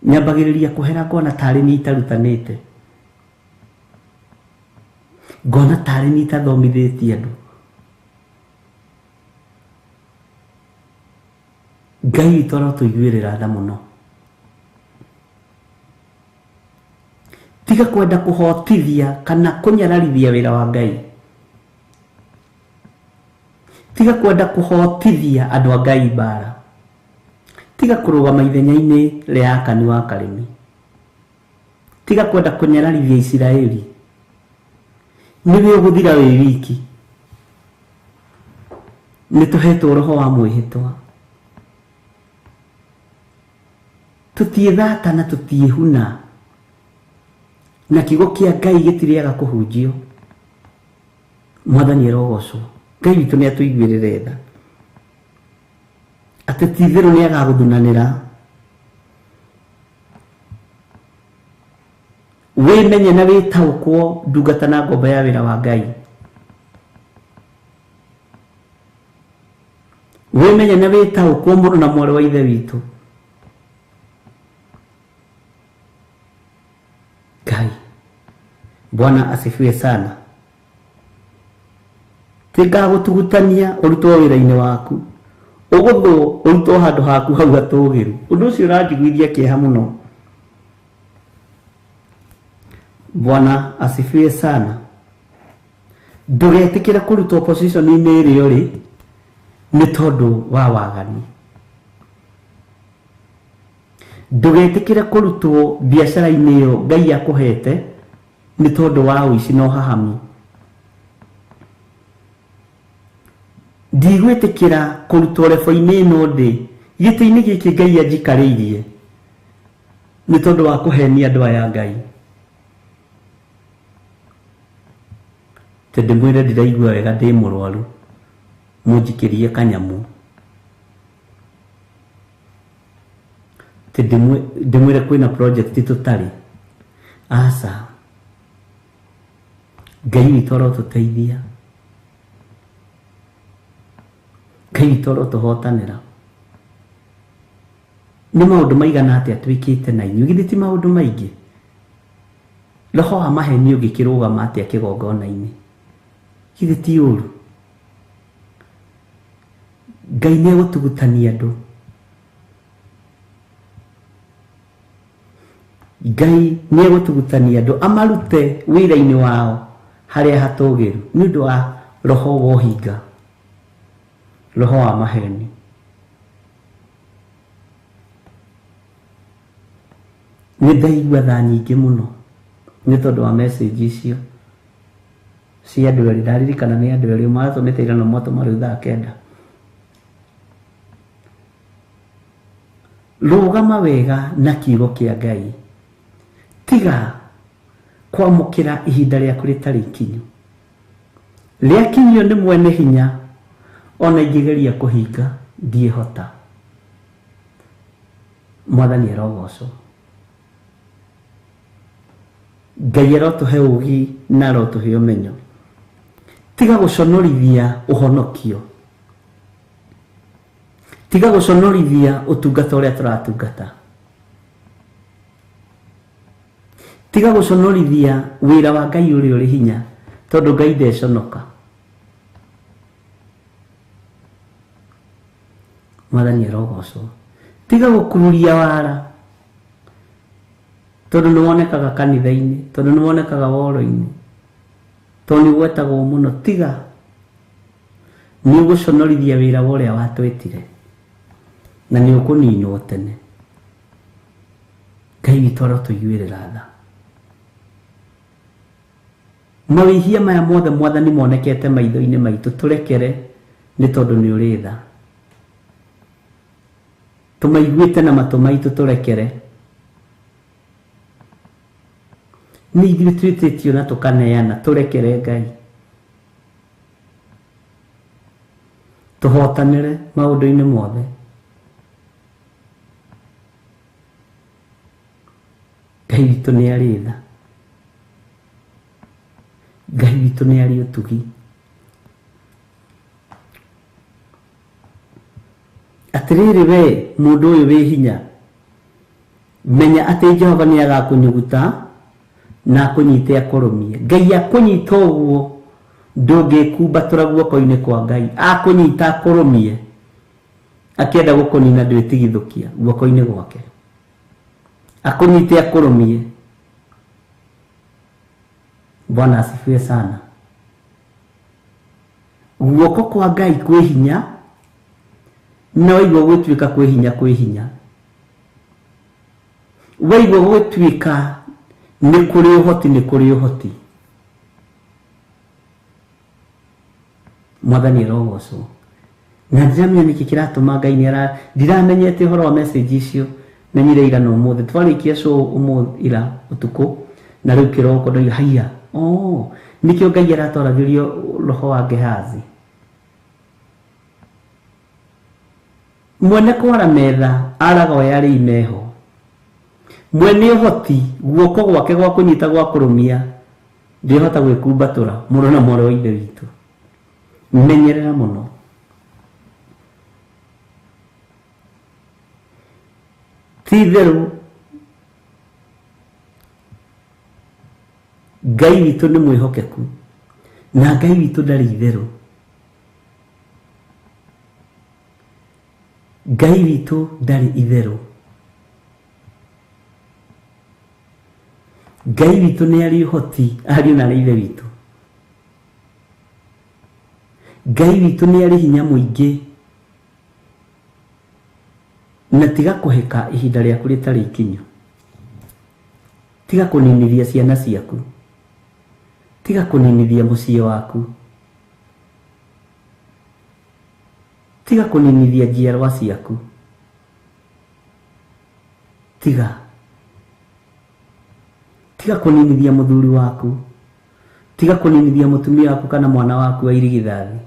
Nyambagĩrĩria kũhera ngona tarĩ niĩ itarutanĩte, ngona tarĩ niĩ itathomithĩtie andũ. Ngai witũ arotũiguĩrĩra tha mũno. Tiga kwenda kũhotithia kana kũnyararithia wĩra wa Ngai. Tiga kwenda kũhotithia andũ a Ngai mbara. Tiga kũrũgama ithenya-inĩ rĩa Akani wa Karĩmi. Tiga kwenda kũnyararithia Isiraeli. Nĩwe ũgũthira wĩ wiki. Nĩ tũhetwo roho wa mwĩhĩtwa. Tũtiĩthata na tũtiĩhuna. Na kiugo kĩa Ngai gĩtirĩaga kũhunjio. Mwathani arogocwo. Ngai witũ nĩ atũiguĩrĩre tha. Atĩ ti itherũ nĩ agagũthunanĩra. Wĩmenye na wĩtaũkwo ndungata na ngombo ya wĩra wa Ngai. Wĩmenye na wĩtaũkwo mũrũ na mwarĩ wa ithe witũ. Ngai. Bwana asifiwe sana. Tingagũtugutania ũrutwo wĩra-inĩ waku, ũgũthwo ũrutwo handũ haku hau hatũgĩru. Ũndũ ũcio ũranjiguithia kĩeha mũno. Bwana asifiwe sana. Ndũgetĩkĩre kũrutwo position-inĩ ĩrĩa ũrĩ nĩ tondũ wa waganu. Ndũgetĩkĩre kũrutwo biacara-inĩ ĩyo Ngai akũhete nĩ tondũ wa ũici na ũhahami. Ndigwĩtĩkĩra kũrutwo rebo-inĩ ĩno ndĩ gĩtĩ-inĩ gĩkĩ Ngai anjikarĩirie nĩ tondũ wa kũhenia andũ aya Ngai. Tondũ ndĩmwĩre ndĩraigua wega ndĩ mũrwaru, mũnjikĩrie kanyamũ. Ndĩmwĩre kwĩna project tũtarĩ. Aca. Ngai witũ arotũteithia, Ngai witũ arotũhotanĩra. Nĩ maũndũ maigana atĩa twĩkĩte na inyuĩ? Githĩ ti maũndũ maingĩ? Roho wa maheni ũngĩkĩrũgama atĩa kĩgongona-inĩ? Githĩ ti ũru? Ngai nĩ egũtugutania andũ. Ngai nĩ egũtugutania andũ amarute wĩra-inĩ wao harĩa hatũgĩru nĩ ũndũ wa roho wa ũhinga, roho wa maheni. Nĩ ndaigua tha nyingĩ mũno nĩ tondũ wa message icio cia andũ erĩ. Ndaririkana nĩ andũ erĩ maratũmĩte ira na mwatũma rĩu thaa 9. Rũgama wega na kiugo kĩa Ngai. Tiga kwamũkĩra ihinda rĩaku rĩtarĩ ikinyu. Rĩakinyio nĩ mwene hinya, ona ingĩgeria kũhinga ndiĩhota. Mwathani arogocwo. Ngai arotũhe ũũgĩ na arotũhe ũmenyo. Tiga gũconorithia ũhonokio. Tiga gũconorithia ũtungata ũrĩa tũratungata. Tiga gũconorithia wĩra wa Ngai ũrĩa ũrĩ hinya, tondũ Ngai ndeconoka. Mwathani arogocwo. Tiga gũkururia wara, tondũ nĩ wonekaga kanitha-inĩ, tondũ nĩ wonekaga woro-inĩ, tondũ nĩ ũgwetagwo mũno. Tiga, nĩ ũgũconorithia wĩra wa ũrĩa watwĩtire, na nĩ ũkũninwo tene. Ngai witũ arotũiguĩrĩra tha. Mawĩhia maya mothe Mwathani monekete maitho-inĩ maitũ, tũrekere nĩ tondũ nĩ ũrĩ tha. Tũmaiguĩte na matũ maitũ, tũrekere. Nĩ ithuĩ twĩtĩtio na tũkaneana, tũrekere Ngai. Tũhotanĩre maũndũ-inĩ mothe. Ngai witũ nĩ arĩ tha. Ngai witũ nĩ arĩ ũtugi. Atĩrĩrĩ we mũndũ ũyũ wĩ hinya, menya atĩ Jehova nĩ agakũnyuguta na akũnyite akũrũmie. Ngai akũnyita ũguo ndũngĩkumbatũra guoko-inĩ kwa Ngai. Akũnyita akũrũmie, akĩenda gũkũnina ndwĩtigithũkia guoko-inĩ gwake. Akũnyite akũrũmie. Bwana asifiwe sana. Guoko kwa Ngai kwĩ hinya, na waigua gwĩtuĩka kwĩ hinya, kwĩ hinya. Waigua gwĩtuĩka nĩ kũrĩ ũhoti, nĩ kũrĩ ũhoti. Mwathani arogocwo. Na ndiramenya nĩkĩ kĩratũma Ngai nĩ ara, ndiramenyete ũhoro wa message icio, menyire ira na ũmũthĩ. Twarĩkia show ũmũthĩ ira ũtukũ, na rĩu kĩroko ndoiga haiya. Oh, nĩkĩo Ngai aratwaragĩrio roho wa Gehazi. Mwene kwara metha araga oya arĩ imeho. Mwene ũhoti guoko gwake gwa kũnyita gwa kũrũmia ndĩhota gwĩkumbatũra mũno na mwarĩ wa Ithe witũ. Menyerera mũno. Ti itherũ Ngai witũ nĩ mwĩhokeku, na Ngai witũ ndarĩ itherũ. Ngai witũ ndarĩ itherũ. Ngai witũ nĩ arĩ ũhoti, ariũ na arĩ Ithe witũ. Ngai witũ nĩ arĩ hinya mũingĩ. Na tiga kũhĩka ihinda rĩaku rĩtarĩ ikinyu. Tiga kũninithia ciana ciaku. Tiga kũninithia mũciĩ waku. Tiga kũninithia njiarwa ciaku. Tiga. Tiga kũninithia mũthuri waku. Tiga kũninithia mũtumia waku kana mwana waku wa irigithathi.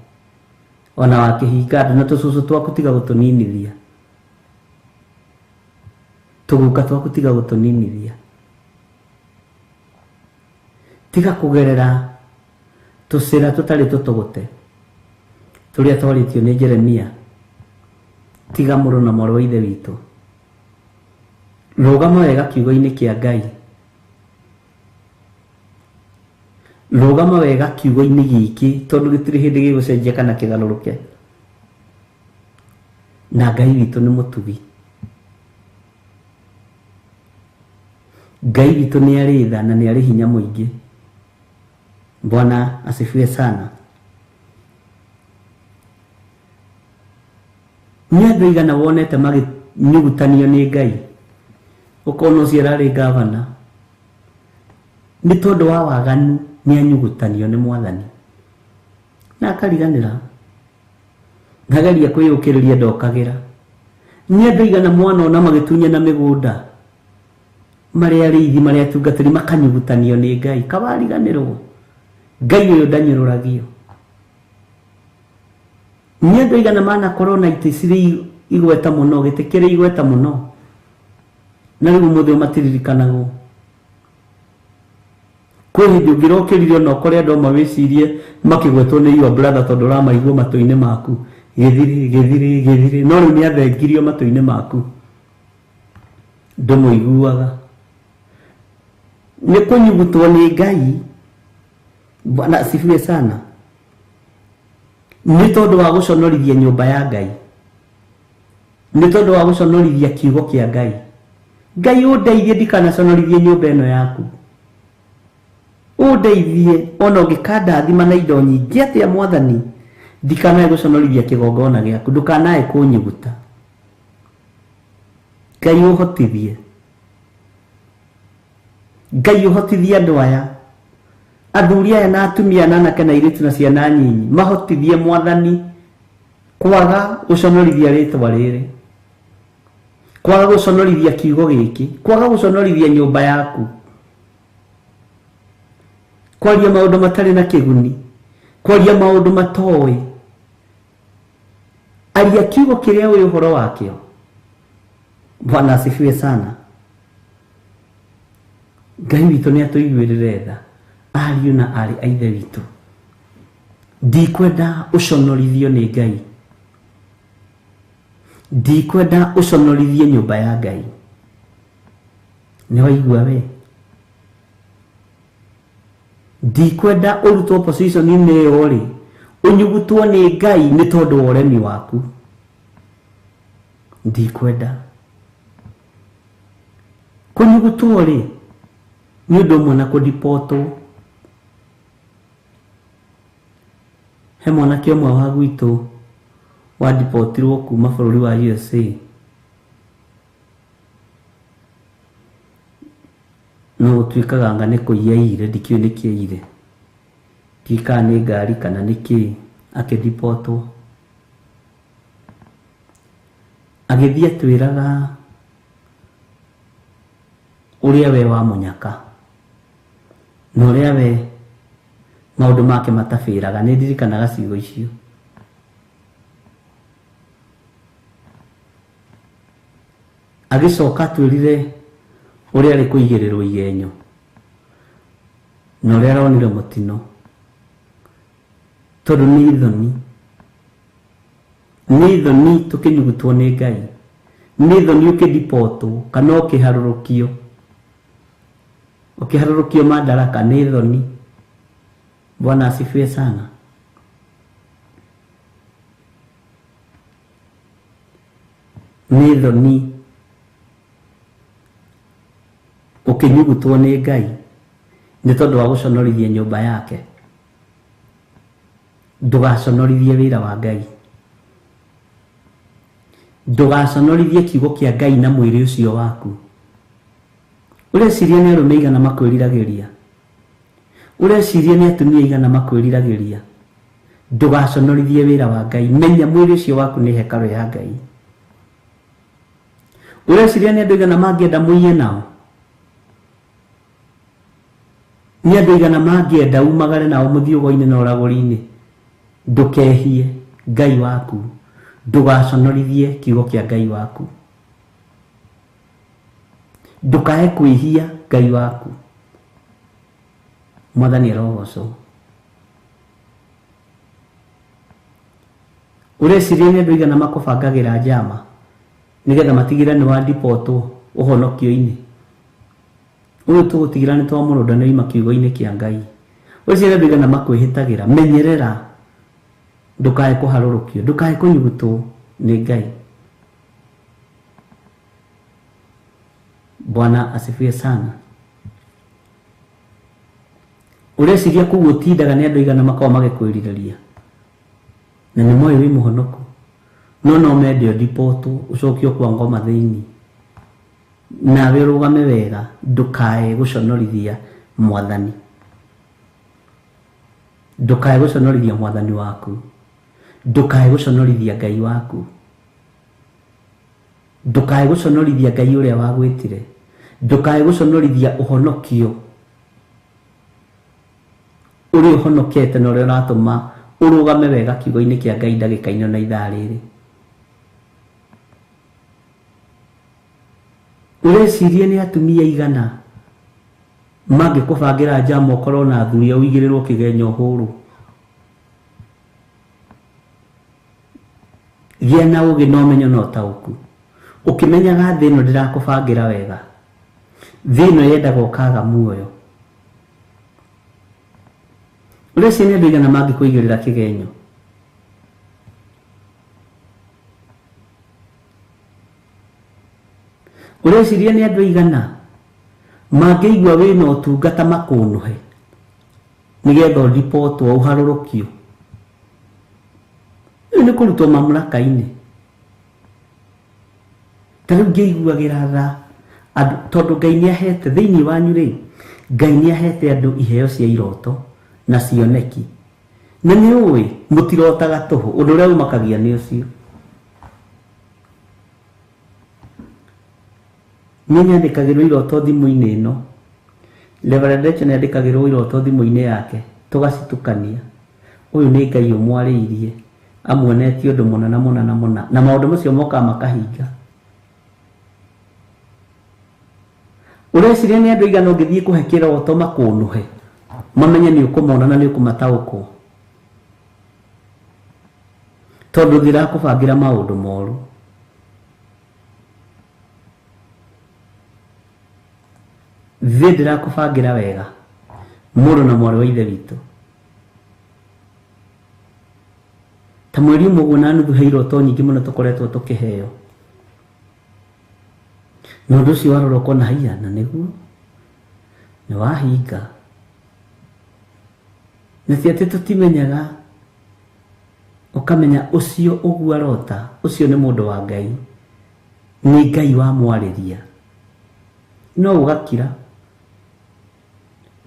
Ona wa kĩhinga andũ na tũcũcũ twaku tiga gũtũninithia. Tũguka twaku tiga gũtũninithia. Tiga kũgerera Tũcĩra tũtarĩ tũtũgũte tũrĩa twarĩtio nĩ Jeremia. Tiga mũrũ na mwarĩ wa ithe witũ, rũgama wega kiugo-inĩ kĩa Ngai, rũgama wega kiugo-inĩ gĩkĩ, tondũ gĩtirĩ hĩndĩ gĩgũcenjia kana kĩgarũrũke. Na Ngai witũ nĩ mũtugi, Ngai witũ nĩ arĩ tha na nĩ arĩ hinya mũingĩ. Bwana asifiwe sana. Nĩ andũ aigana wonete magĩnyugutanio nĩ Ngai, ũkona ũcio ararĩ gavana nĩ tondũ wa waganu nĩ anyugutanio nĩ Mwathani na akariganĩra, ndageria kwĩyũkĩrĩria ndokagĩra. Nĩ andũ aigana mwanona magĩtunyana mĩgũnda, marĩa arĩithi, marĩa atungatĩri, makanyugutanio nĩ Ngai, kawariganĩrwo Ngai ũyũ ndanyũrũragio. Nĩ andũ aigana manakorwo na itĩ cirĩ igweta mũno, gĩtĩ kĩrĩ igweta mũno, na rĩu ũmũthĩ matiririkanagwo. Kwĩ hĩndĩ ũngĩrokĩrire ona ũkore andũ amwe wĩcirie makĩgwetwo nĩ your brother tondũ ũramaigua matũ-inĩ maku, gĩthiri gĩthiri gĩthiri, no rĩu nĩ athengirio matũ-inĩ maku, ndũmũiguaga. Nĩ kũnyugutwo nĩ Ngai. Bwana asifiwe sana. Nĩ tondũ wa gũconorithia nyũmba ya Ngai, nĩ tondũ wa gũconorithia kiugo kĩa Ngai. Ngai ũndeithie ndikanaconorithie nyũmba ĩno yaku, ũndeithie ona ũngĩkandathima na indo nyingĩ atĩa Mwathani, ndikanae gũconorithia kĩgongona gĩaku, ndũkanae kũnyuguta. Ngai ũhotithie, Ngai ũhotithie andũ aya, athuri aya na atumia na anake na airĩtu na ciana nyinyi, mahotithie Mwathani kwaga gũconorithia rĩtwa rĩrĩ, kwaga gũconorithia kiugo gĩkĩ, kwaga gũconorithia nyũmba yaku, kwaria maũndũ matarĩ na kĩguni, kwaria maũndũ matoĩ. Aria kiugo kĩrĩa ũĩ ũhoro wakĩo. Bwana asifiwe sana. Ngai witũ nĩ atũiguĩrĩre tha, ariũ na aarĩ a ithe witũ. Ndikwenda ũconorithio nĩ Ngai, ndikwenda ũconorithie nyũmba ya Ngai. Nĩ waigua we? Ndikwenda ũrutwo position-inĩ ĩyo rĩ, ũnyugutwo nĩ Ngai nĩ tondũ wa ũremi waku. Ndikwenda kũnyugutwo rĩ, nĩ ũndũ ũmwe na kũdipotwo. He mwanake ũmwe wa gwitũ wadipotirwo kuma bũrũri wa USA, no gũtuĩkaga anga nĩ kũiya aiyire, ndikĩũĩ nĩkĩ aiyire, ndiũĩ kana nĩ ngari kana nĩ kĩĩ, akĩdipotwo. Agĩthiĩ atwĩraga ũrĩa we wa mũnyaka na ũrĩa we maũndũ make matabĩraga. Nĩ ndirikanaga ciugo icio. Agĩcoka atwĩrire ũrĩa arĩ kũigĩrĩrwo igenyo na ũrĩa aronire mũtino, tondũ nĩ thoni, nĩ thoni tũkĩnyugutwo nĩ Ngai, nĩ thoni ũkĩdipotwo kana ũkĩharũrũkio, ũkĩharũrũkio madaraka, nĩ thoni. Bwana asifiwe sana. Nĩ thoni ũkĩnyugutwo nĩ Ngai nĩ tondũ wa gũconorithia nyũmba yake. Ndũgaconorithie wĩra wa Ngai, ndũgaconorithie kiugo kĩa Ngai na mwĩrĩ ũcio waku. Ũreciria nĩ arũme aigana makwĩriragĩria, ũreciria nĩ atumia aigana makwĩriragĩria. Ndũgaconorithie wĩra wa Ngai. Menya mwĩrĩ ũcio waku nĩ hekarũ ya Ngai. Ũreciria nĩ andũ aigana mangĩenda mũiye nao, nĩ andũ aigana mangĩenda umagare nao mũthiũgo-inĩ na ũragũri-inĩ. Ndũkehie Ngai waku, ndũgaconorithie kiugo kĩa Ngai waku, ndũkae kwĩhia Ngai waku. Mwathani arogocwo. Ũreciria nĩ andũ aigana makũbangagĩra njama nĩgetha matigĩre nĩ wandipotwo ũhonokio-inĩ. Ũyũ tũgũtigĩra nĩ twamũrũnda nĩ oima kiugo-inĩ kĩa Ngai. Ũreciria nĩ andũ aigana makwĩhĩtagĩra. Menyerera ndũkae kũharũrũkio, ndũkae kũnyugutwo nĩ Ngai. Bwana asifiwe sana. Ũreciria kũu ũtindaga nĩ andũ aigana makoragwo magĩkwĩrirĩria na nĩ moĩ wĩ mũhonoku, no no mende ũndipotwo ũcokio kwa ngoma thĩinĩ. Nawe ũrũgame wega, ndũkae gũconorithia Mwathani, ndũkae gũconorithia Mwathani waku, ndũkae gũconorithia Ngai waku, ndũkae gũconorithia Ngai ũrĩa wagwĩtire, ndũkae gũconorithia ũhonokio ũrĩa ũhonokete na ũrĩa ũratũma ũrũgame wega kiugo-inĩ kĩa Ngai ndagĩka-inĩ na ithaa rĩrĩ. Ũreciria nĩ atumia aigana mangĩkũbangĩra njama ũkorwo na athuri ũigĩrĩrwo kĩgenyo ũhũrwo? Gĩa na ũgĩ na ũmenyo na ũtaũku, ũkĩmenyaga thĩ ĩno ndĩrakũbangĩra wega. Thĩ ĩno yendaga ũkaga muoyo. Ũreciria nĩ andũ aigana mangĩkũigĩrĩra kĩgenyo? Ũreciria nĩ andũ aigana mangĩigua wĩna ũtungata makũnũhe nĩgetha ũribotwo ũharũrũkio? Rĩu nĩ kũrutwo mamlaka-inĩ. Ta rĩu ngĩiguagĩra tha andũ, tondũ Ngai nĩ ahete thĩinĩ wanyu rĩ, Ngai nĩ ahete andũ iheo cia iroto na cioneki. Na nĩ ũĩ mũtirotaga tũhũ, ũndũ ũrĩa ũmakagia nĩ ũcio. Niĩ nyandĩkagĩrwo iroto thimũ-inĩ ĩno. Reverend Rachel nĩandĩkagĩrwo iroto thimũ-inĩ yake, tũgacitukania. Ũyũ nĩ Ngai ũmwarĩirie, amuonetie ũndũ mũna na mũna na mũna, na maũndũ macio mokaga makahinga. Ũreciria nĩ andũ aigana ũngĩthiĩ kũhe kĩroto makũnũhe, mamenye nĩ ũkũmona na nĩ ũkũmataũkwo, tondũ ndĩrakũbangĩra maũndũ moru. Thĩ ndĩrakũbangĩra wega, mũrũ na mwarĩ wa ithe witũ. Ta mweri ũmwe ũguo na nuthu he iroto nyingĩ mũno tũkoretwo tũkĩheo. Na ũndũ ũcio warora ũkona haiya, na nĩguo nĩ wahinga. Na ti atĩ tũtimenyaga, ũkamenya ũcio ũguo arota, ũcio nĩ mũndũ wa Ngai, nĩ Ngai wamwarĩria. No ũgakira.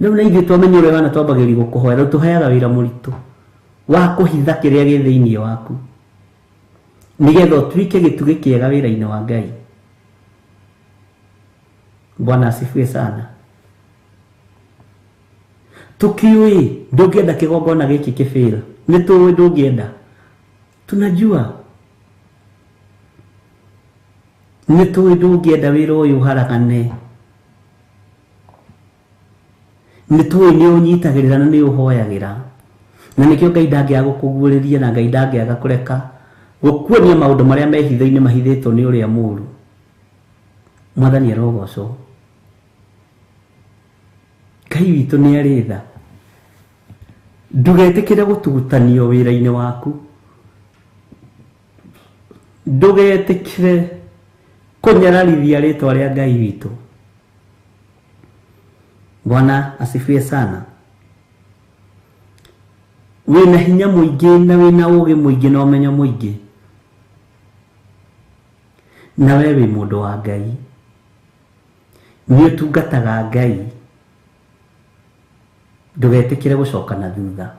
Rĩu na ithuĩ twamenya ũrĩa wana twambagĩrĩria gũkũhoera, rĩu tũheaga wĩra mũritũ wa kũhitha kĩrĩa gĩ thĩinĩ waku, nĩgetha ũtuĩke gĩtugĩ kĩega wĩra-inĩ wa Ngai. Bwana asifiwe sana. Tũkĩũĩ ndũngĩenda kĩgongona gĩkĩ kĩbĩra, nĩ tũĩ ndũngĩenda, tunajua nĩ tũĩ ndũngĩenda wĩra ũyũ ũharagane, nĩ tũĩ nĩ ũnyitagĩrĩra na nĩ ũhoyagĩra, na nĩkĩo Ngai ndangĩaga gũkũguũrĩria na Ngai ndangĩaga kũreka gũkuonia maũndũ marĩa me hitho-inĩ mahithĩtwo nĩ ũrĩa mũũru. Mwathani arogocwo. Ngai witũ nĩ arĩ tha. Ndũgetĩkĩre gũtugutanio wĩra-inĩ waku, ndũgetĩkĩre kũnyararithia rĩtwa rĩa Ngai witũ. Bwana asifiwe sana. Wĩna hinya mũingĩ na wĩna ũgĩ mũingĩ na ũmenyo mũingĩ, na we wĩ mũndũ wa Ngai, nĩ ũtungataga Ngai, ndũgetĩkĩre gũcoka na thutha.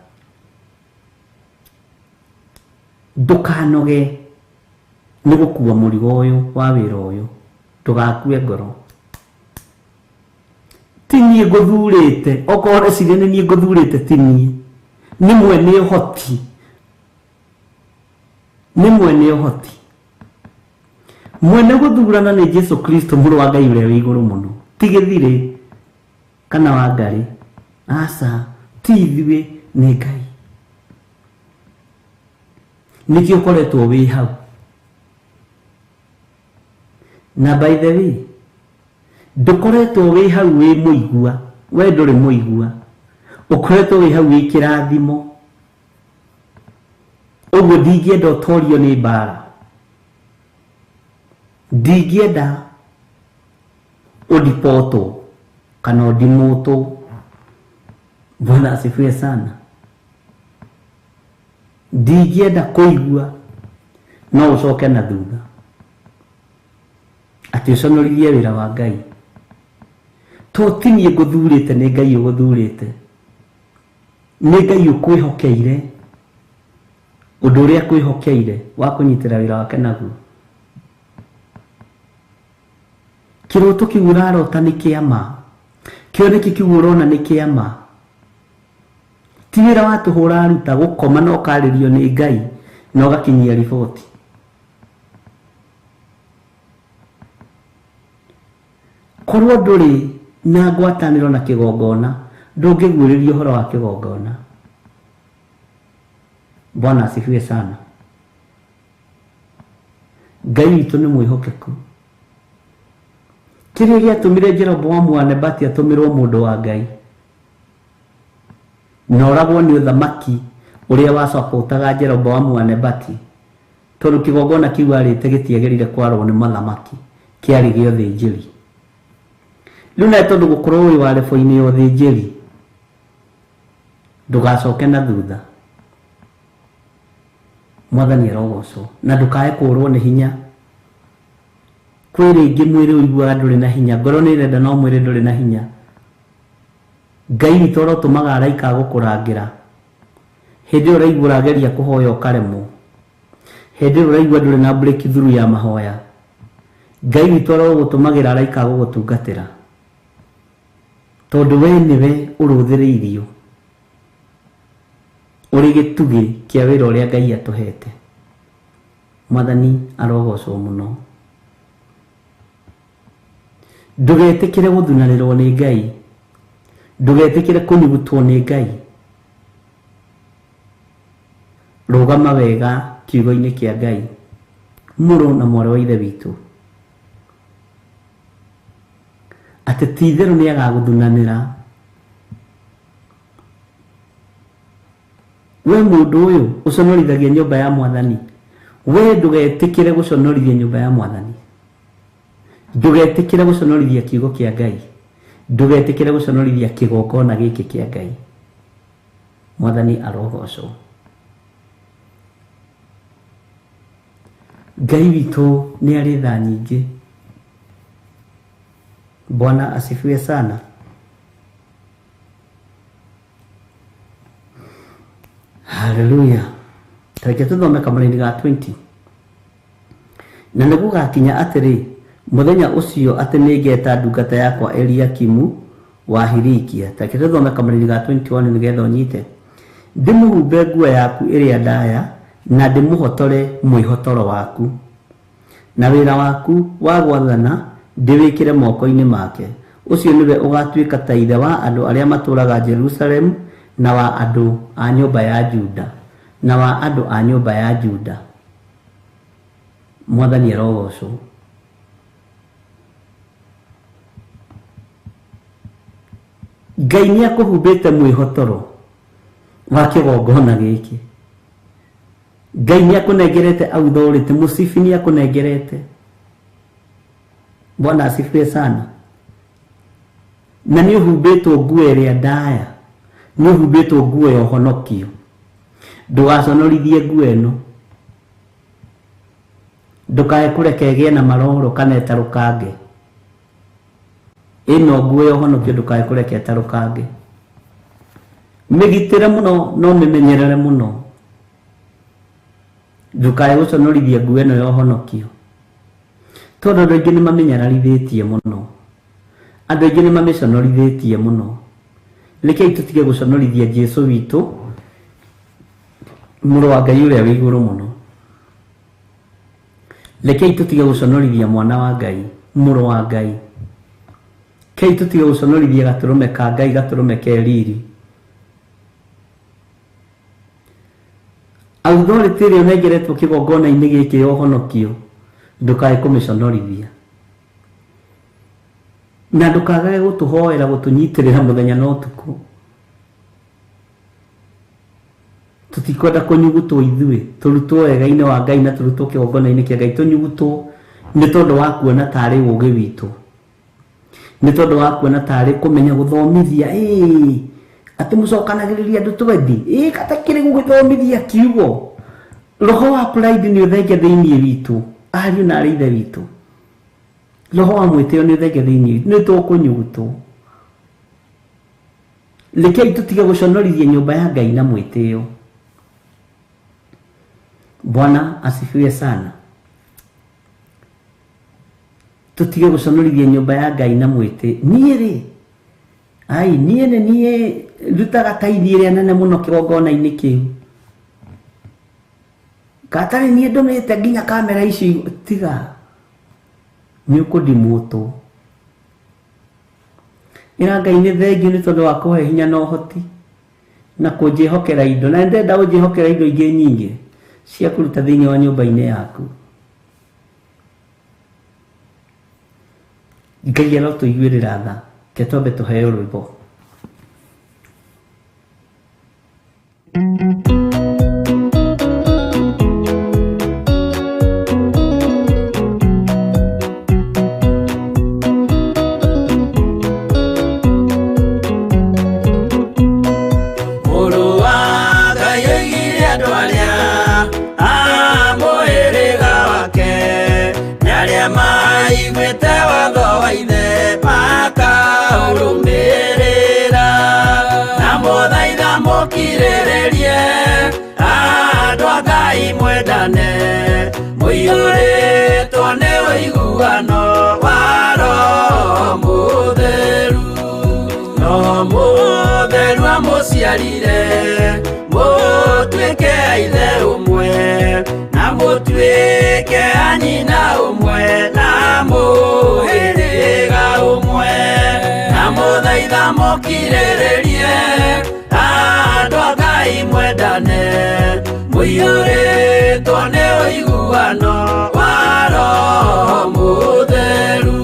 Ndũkanoge nĩ gũkua mũrigo ũyũ wa wĩra ũyũ, ndũgakue ngoro. Ti niĩ ngũthurĩte, okorwo ũreciria nĩ niĩ ngũthurĩte, ti niĩ, nĩ mwene ũhoti, nĩ mwene ũhoti. Mwene gũthurana nĩ Jesu Kristo mũrũ wa Ngai ũrĩa wĩ igũrũ mũno, ti gĩthirĩ kana wa ngarĩ, aca, ti ithuĩ, nĩ Ngai. Nĩkĩo ũkoretwo wĩ hau. Na by the way, ndũkoretwo wĩ hau wĩ mũigua, we ndũrĩ mũigua, ũkoretwo wĩ hau wĩ kĩrathimo. Ũguo ndingĩenda ũtorio nĩ mbara, ndingĩenda ũdipotwo kana ũdimotwo. Bwana asifiwe sana. Ndingĩenda kũigua no ũcoke na thutha atĩ ũconorithie wĩra wa Ngai. To ti niĩ ngũthurĩte, nĩ Ngai ũgũthurĩte, nĩ Ngai ũkwĩhokeire ũndũ ũrĩa akwĩhokeire wa kũnyitĩra wĩra wake naguo. Kĩroto kĩu ũrarota nĩ kĩa ma, kĩoneki kĩu ũrona nĩ kĩa ma. Ti wĩra wa tũhũ ũraruta gũkoma na ũkarĩrio nĩ Ngai na ũgakinyia riboti. Korwo ndũrĩ na ngwatanĩro na kĩgongona, ndũngĩguũrĩrio ũhoro wa kĩgongona. Bwana asifiwe sana. Ngai witũ nĩ mwĩhokeku. Kĩrĩa gĩatũmire Jeroboamu wa Nebati atũmĩrwo mũndũ wa Ngai na oragwo nĩ ũthamaki ũrĩa wacopotaga Jeroboamu wa Nebati, tondũ kĩgongona kĩu arĩte gĩtiagĩrĩire kwarwo nĩ mathamaki, kĩarĩ gĩa ũthĩnjĩri. Rĩu nawe tondũ gũkorwo wĩ wa rebo-inĩ ya ũthĩnjĩri, ndũgacoke na thutha. Mwathani arogocwo. Na ndũkae kũrwo nĩ hinya. Kwĩ rĩngĩ mwĩrĩ ũiguaga ndũrĩ na hinya, ngoro nĩ ĩrenda no mwĩrĩ ndũrĩ na hinya. Ngai witũ arotũmaga araika a gũkũrangĩra. Hĩndĩ ĩyo ũraigua ũrageria kũhoya ũkaremwo, hĩndĩ ĩyo ũraigua ndũrĩ na breakthrough ya mahoya, Ngai witũ arogũtũmagĩra araika a gũgũtungatĩra, tondũ we nĩwe ũrũthĩrĩirio ũrĩ gĩtugĩ kĩa wĩra ũrĩa Ngai atũhete. Mwathani arogocwo mũno. Ndũgetĩkĩre gũthunanĩrwo nĩ Ngai, ndũgetĩkĩre kũnyugutwo nĩ Ngai. Rũgama wega kiugo-inĩ kĩa Ngai, mũrũ na mwarĩ wa Ithe witũ, atĩ ti itherũ nĩ agagũthunanĩra. We mũndũ ũyũ ũconorithagia nyũmba ya Mwathani, we ndũgetĩkĩre gũconorithia nyũmba ya Mwathani, ndũgetĩkĩre gũconorithia kiugo kĩa Ngai, ndũgetĩkĩre gũconorithia kĩgongona gĩkĩ kĩa Ngai. Mwathani arogocwo. Ngai witũ nĩ arĩ tha nyingĩ. Bwana asifiwe sana. Haleluya. Tareke tũthome kamũraini ga 20. Na nĩ gũgakinya atĩrĩ, mũthenya ũcio atĩ nĩngeta ndungata yakwa Eliakimu wa Hilikia. Tareke tũthome kamũraini ga 21 nĩgetha ũnyite. Ndĩmũhumbe nguo yaku ĩrĩa ndaya na ndĩmũhotore mwĩhotoro waku, na wĩra waku wa gwathana ndĩwĩkĩre moko-inĩ make. Ũcio nĩwe ũgatuĩka ta ithe wa andũ arĩa matũũraga Jerusalemu na wa andũ a nyũmba ya Juda, na wa andũ a nyũmba ya Juda. Mwathani arogocwo. Ngai nĩ akũhumbĩte mwĩhotoro wa kĩgongona gĩkĩ. Ngai nĩ akũnengerete authority, mũcibi nĩ akũnengerete. Bwana asifiwe sana. Na nĩ ũhumbĩtwo nguo ĩrĩa ndaya, nĩ ũhumbĩtwo nguo ya ũhonokio. Ndũgaconorithie nguo ĩno, ndũkae kũreka ĩgĩe na maroro kana ĩtarũkange. Ĩno nguo ya ũhonokio ndũkae kũreka ĩtarũkange. Mĩgitĩre mũno no mĩmenyerere mũno, ndũkae gũconorithia nguo ĩno ya ũhonokio, tondũ andũ aingĩ nĩ mamĩnyararithĩtie mũno, andũ aingĩ nĩ mamĩconorithĩtie mũno. Rekei tũtige gũconorithia Jesu witũ, mũrũ wa Ngai ũrĩa wĩ igũrũ mũno. Rekei tũtige gũconorithia mwana wa Ngai, mũrũ wa Ngai. Rekei tũtige gũconorithia gatũrũme ka Ngai, gatũrũme ke riri. Authority ĩrĩa ũnengeretwo kĩgongona-inĩ gĩkĩ ya ũhonokio ndũkae kũmĩconorithia na ndũkagage gũtũhoera gũtũnyitĩrĩra mũthenya na ũtukũ. Tũtikwenda kũnyugutwo ithuĩ, tũrutwo wega-inĩ wa Ngai na tũrutwo kĩgongona-inĩ kĩa Ngai, tũnyugutwo nĩ tondũ wa kuona tarĩ ũgĩ witũ, nĩ tondũ wa kuona tarĩ kũmenya gũthomithia. Atĩ mũcokanagĩrĩria andũ twendi katakĩrĩ gũgĩthomithia kiugo. Roho wa pride nĩ ũthenge thĩinĩ witũ, ariũ na arĩ ithe witũ. Roho wa mwĩtĩo nĩ ũthenge thĩinĩ witũ, nĩ tũkũnyugutwo. Rekei tũtige gũconorithia nyũmba ya Ngai na mwĩtĩo. Bwana asifiwe sana. Tũtige gũconorithia nyũmba ya Ngai na mwĩtĩ. Niĩ rĩ, ai niĩ nĩ niĩ rutaga taithi ĩrĩa nene mũno kĩgongona-inĩ kĩu. Katarĩ niĩ ndũmĩte nginya kamera icio, tiga nĩ ũkũndimũtwo. Ĩra Ngai nĩ thengiũ nĩ tondũ wa kũhe hinya na ũhoti na kũnjĩhokera indo, na ndenda ũnjĩhokera indo ingĩ nyingĩ cia kũruta thĩinĩ wa nyũmba-inĩ yaku. Ngai arotũiguĩrĩra tha. Ke twambe tũheo rwĩmbo. Mũrũ wa Ngai oigire andũ arĩa a mũhĩrĩga wake nĩ arĩa maiguĩte watho wa ithe makaũrũmĩrĩra. Na mũthaitha mũkirĩrĩrie andũ a Ngai mwendane, mũiyũrĩtwo nĩ ũiguano wa Roho Mũtheru. Roho Mũtheru amũciarire mũtuĩke a ithe ũmwe, na mũtuĩke a nyina ũmwe, na mũhĩrĩga ũmwe. Na mũthaitha mũkirĩrĩrie andũ a Ngai mwendane, mũiyũrĩtwo nĩ ũiguano wa Roho Mũtheru.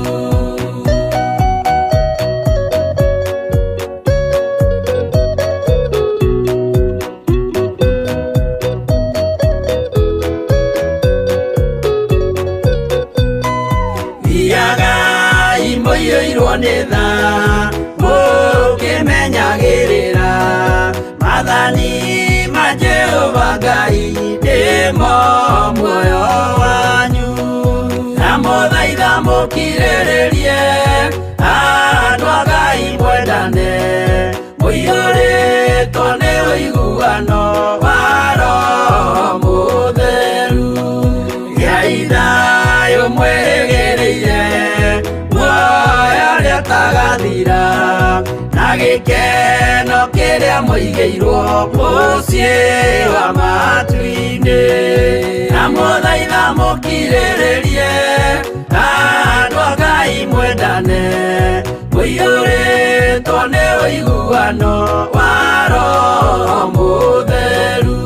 Thiagai mũiyũirwo nĩ tha, mũkĩmenyagĩrĩra maathani ma Jehova Ngai nĩmo muoyo wanyu. Na mũthaitha mũkirĩrĩrie andũ a Ngai mwendane, mũiyũrĩtwo nĩ ũiguano wa Roho Mũtheru. Gĩai thayũ mwĩrĩgĩrĩire muoyo ũrĩa ũtagathira, na gĩkeno kĩrĩa mũigĩirwo mũciĩ wa matu-inĩ. Na mũthaitha mũkirĩrĩrie andũ a Ngai mwendane, mũiyũrĩtwo nĩ ũiguano wa Roho Mũtheru.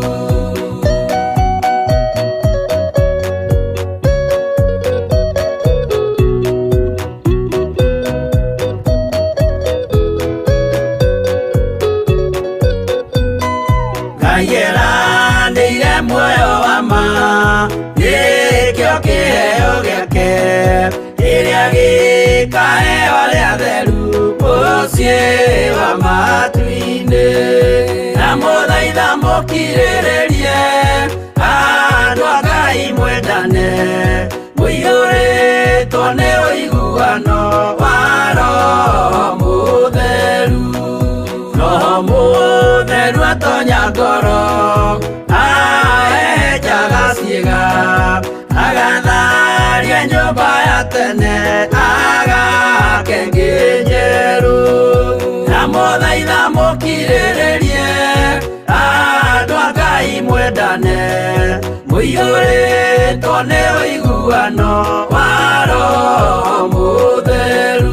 Ngai eranĩire muoyo wa ma, nĩkĩo kĩheo gĩake kĩrĩa gĩkaheo arĩa atheru mũciĩ wa matu-inĩ. Na mũthaitha mũkirĩrĩrie andũ a Ngai mwendane, mũiyũrĩtwo nĩ ũiguano wa Roho Mũtheru. Roho Mũtheru atonya ngoro, ahehenjaga ciĩga, agatharia nyũmba ya tene, agake ĩngĩ njerũ. Na mũthaitha mũkirĩrĩrie andũ a Ngai mwendane, mũiyũrĩtwo nĩ ũiguano wa Roho Mũtheru.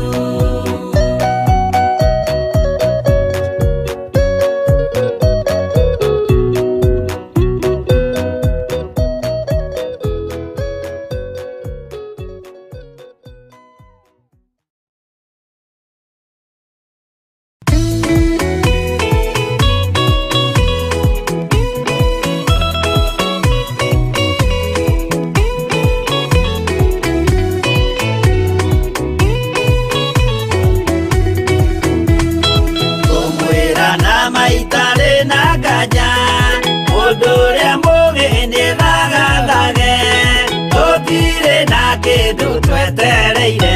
kĩndũ twetereire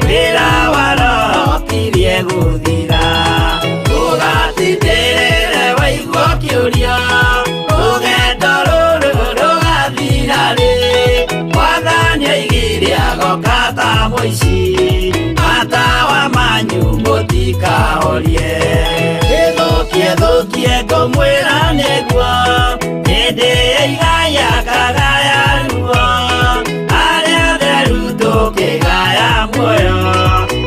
wĩra wa roho tirie gũthira ũgatindĩrĩre waigua kĩũria rũgendo rũrũ rũgathira rĩ mwathani oigire agoka ta mũici matawa manyu mũtikahorie ĩthũkie thũkie ngũmwĩra nĩguo hĩndĩ ĩigaya kagaya ruo arĩa atheru tũkĩgaya muoyo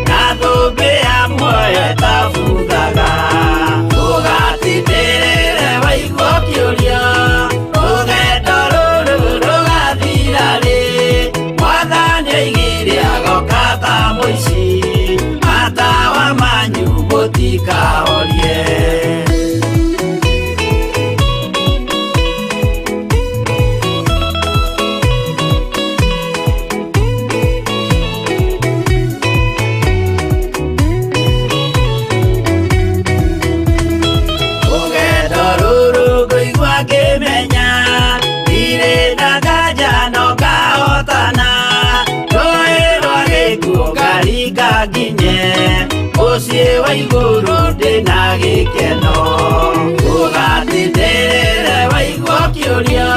na thũmbĩ ya muoyo ĩtabuthaga ũgatindĩrĩre waigua kĩũria rũgendo rũrũ rũgathira rĩ mwathani oigire agoka ta mũici matawa manyu mũtikahorie. Rũgendo rũrũ ngũigua ngĩmenya ndirĩ na nganja no ngahotana rũĩ rwa gĩkuũ ngaringa nginye mũciĩ wa igũrũ ndĩna gĩkeno ũgatindĩrĩre waigua kĩũria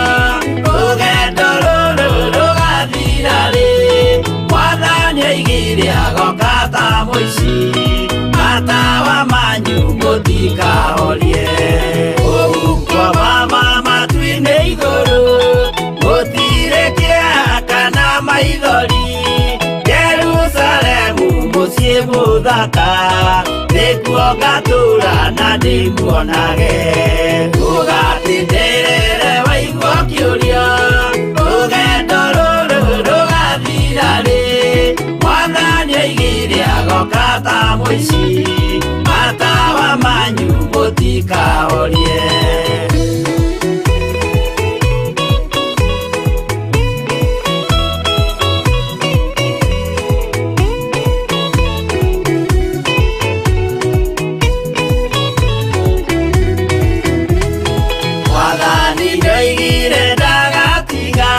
rũgendo rũrũ rũgathira rĩ mwathani oigire agoka ta mũici matawa manyu mũtikahorie ũguo mama matu-inĩ igũrũ gũtirĩ kĩeha kana maithori Jerusalemu mũciĩ mũthaka nĩkuo ngatũũra na ndĩmuonage ũgatindĩrĩre waigua kĩũria rũgendo rũrũ rũgathira rĩ mwathani oigire agoka ta mũici matawa manyu mũtikahorie. Mwathani nĩoigire ndagatiga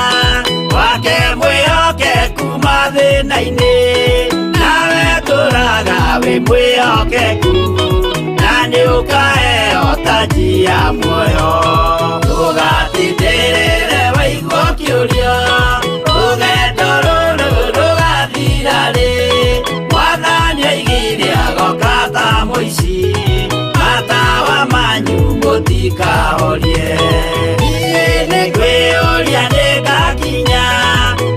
wake mwĩhokeku mathĩna-inĩ nawe tũraga wĩ mwĩhokeku na nĩũkaheo taji ya muoyo ũgatindĩrĩre waigua kĩũria rũgendo rũrũ rũgathira rĩ mwathani oigire agoka ta mũici matawa manyu mũtikahorie niĩ nĩngwĩyũria nĩngakinya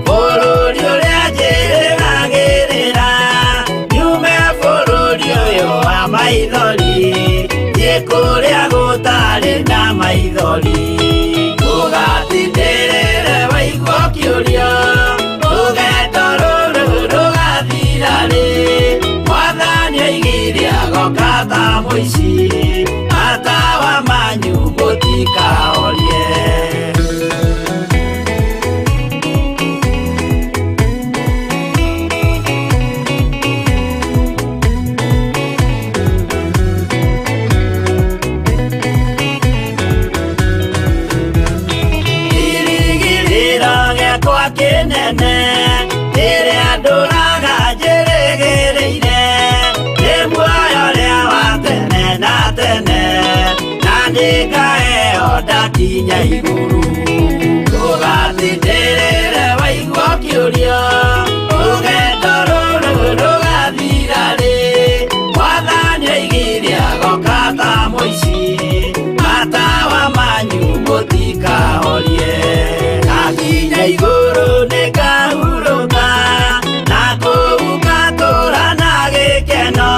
bũrũri ũrĩa njĩrĩgagĩrĩra nyume bũrũri ũyũ wa maithori thiĩ kũrĩa gũtarĩ na maithori ũgatindĩrĩre waigua kĩũria rũgendo rũrũ rũgathira rĩ mwathani oigire agoka ta mũici matawa manyu mũtikahorie. Kĩrigĩrĩro gĩakwa kĩnene rĩrĩa ndũraga njĩrĩgĩrĩire nĩ muoyo ũrĩa wa tene na tene na nĩngaheo ndakinya igũrũ ũgatindĩrĩre waigua kĩũria rũgendo rũrũ rũgathira rĩ mwathani oigire agoka ta mũici matawa manyu mũtikahorie ndakinya igũrũ nĩngahurũka na kũu ngatũũra na gĩkeno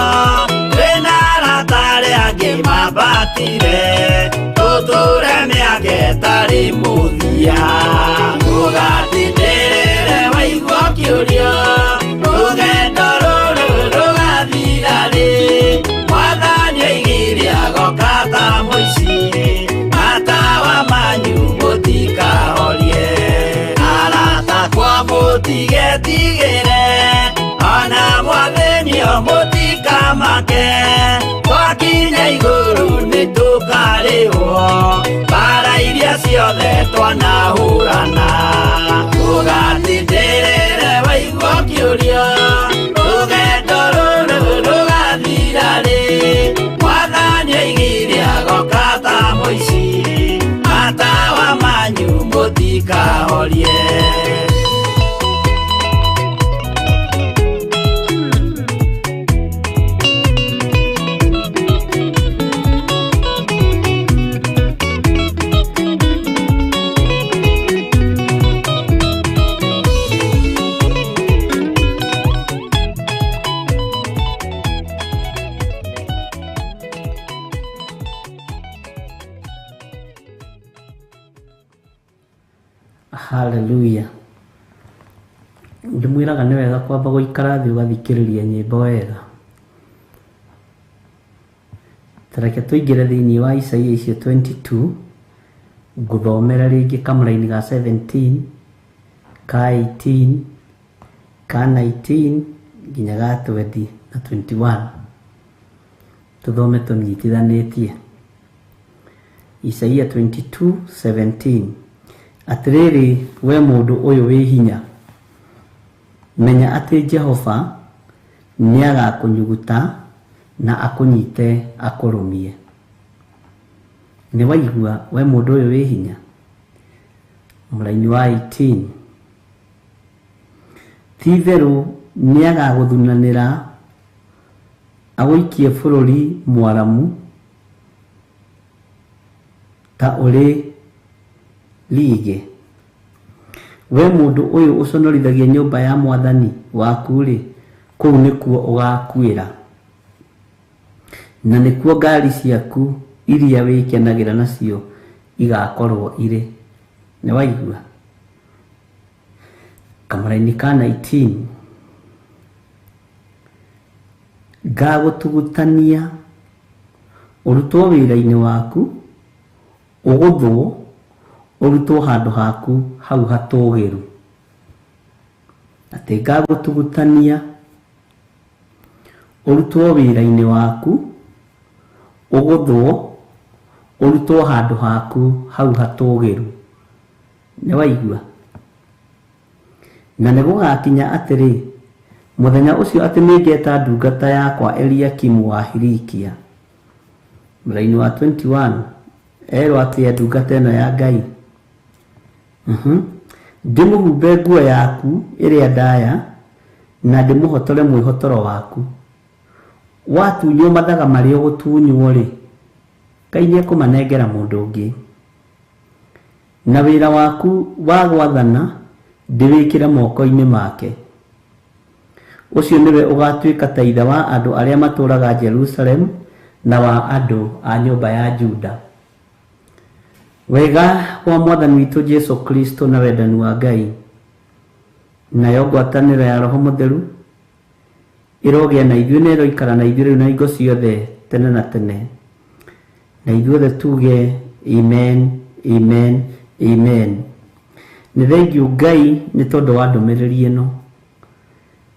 twĩna arata arĩa angĩ mambatire tũtũũre mĩaka ĩtarĩ mũthia ũgatindĩrĩre waigua kĩũria rũgendo rũrũ rũgathira rĩ mwathani oigire agoka ta mũici matawa manyu mũtikahorie arata kwa mũtigetigĩre ona mwathĩnio mũtikamake twakinya igũrũ nĩtũkarĩhwo mbara iria ciothe twanahũrana ũgatindĩrĩre. Hallelujah. Ndĩmwĩraga nĩ wega kwamba gũikara thĩ ũgathikĩrĩria nyĩmbo wega. Tareke tũingĩre thĩinĩ wa Isaia icio 22, ngũthomera rĩngĩ kamũraini ga 17, ka 18, ka 19 nginya ga 20 na 21. Tũthome tũnyitithanĩtie. Isaia 22:17. Atĩrĩrĩ we mũndũ ũyũ wĩ hinya, menya atĩ Jehova nĩagakũnyuguta na akũnyite akũrũmie. Nĩ waigua we mũndũ ũyũ wĩ hinya? Mũraini wa 18. Ti-itherũ nĩagagũthunanĩra agũikie bũrũri mwaramu ta ũrĩ lige. We mũndũ ũyũ ũconorithagia nyũmba ya mwathani waku-rĩ, kũu nĩkuo ũgakuĩra, na nĩkuo ngari ciaku iria wĩkenagĩra nacio igakorwo irĩ. Nĩ waigua? Kamũraini ka 19. Ngagũtugutania ũrutwo wĩra-inĩ waku, ũgũthwo ũrutwo handũ haku hau hatũũgĩru. Atĩ ngagũtugutania ũrutwo wĩra-inĩ waku, ũgũthwo ũrutwo handũ haku hau hatũũgĩru. Nĩ waigua? Na nĩ gũgakinya atĩrĩ, mũthenya ũcio atĩ nĩngeta ndungata yakwa Eliakimu wa Hilikia. Mũraini wa 21 erwo atĩ ndungata ĩno ya Ngai. Ndĩmũhumbe nguo yaku ĩrĩa ndaya na ndĩmũhotore mwĩhotoro waku. Watunywo mathaga marĩa ũgũtunywo rĩ, Ngai nĩekũmanengera mũndũ ũngĩ. Na wĩra waku wa gwathana ndĩwĩkĩre moko-inĩ make. Ũcio nĩwe ũgatuĩka ta ithe wa andũ arĩa matũũraga Jerusalemu na wa andũ a nyũmba ya Juda. Wega wa Mwathani witũ Jesu Kristo na wendani wa Ngai nayo ngwatanĩro ya Roho Mũtheru ĩrogĩa na ithuĩ na ĩroikara na ithuĩ rĩu na hingo ciothe tene na tene. Na ithuothe tuge amen, amen, amen. Nĩ thengiũ Ngai nĩ tondũ wa ndũmĩrĩri ĩno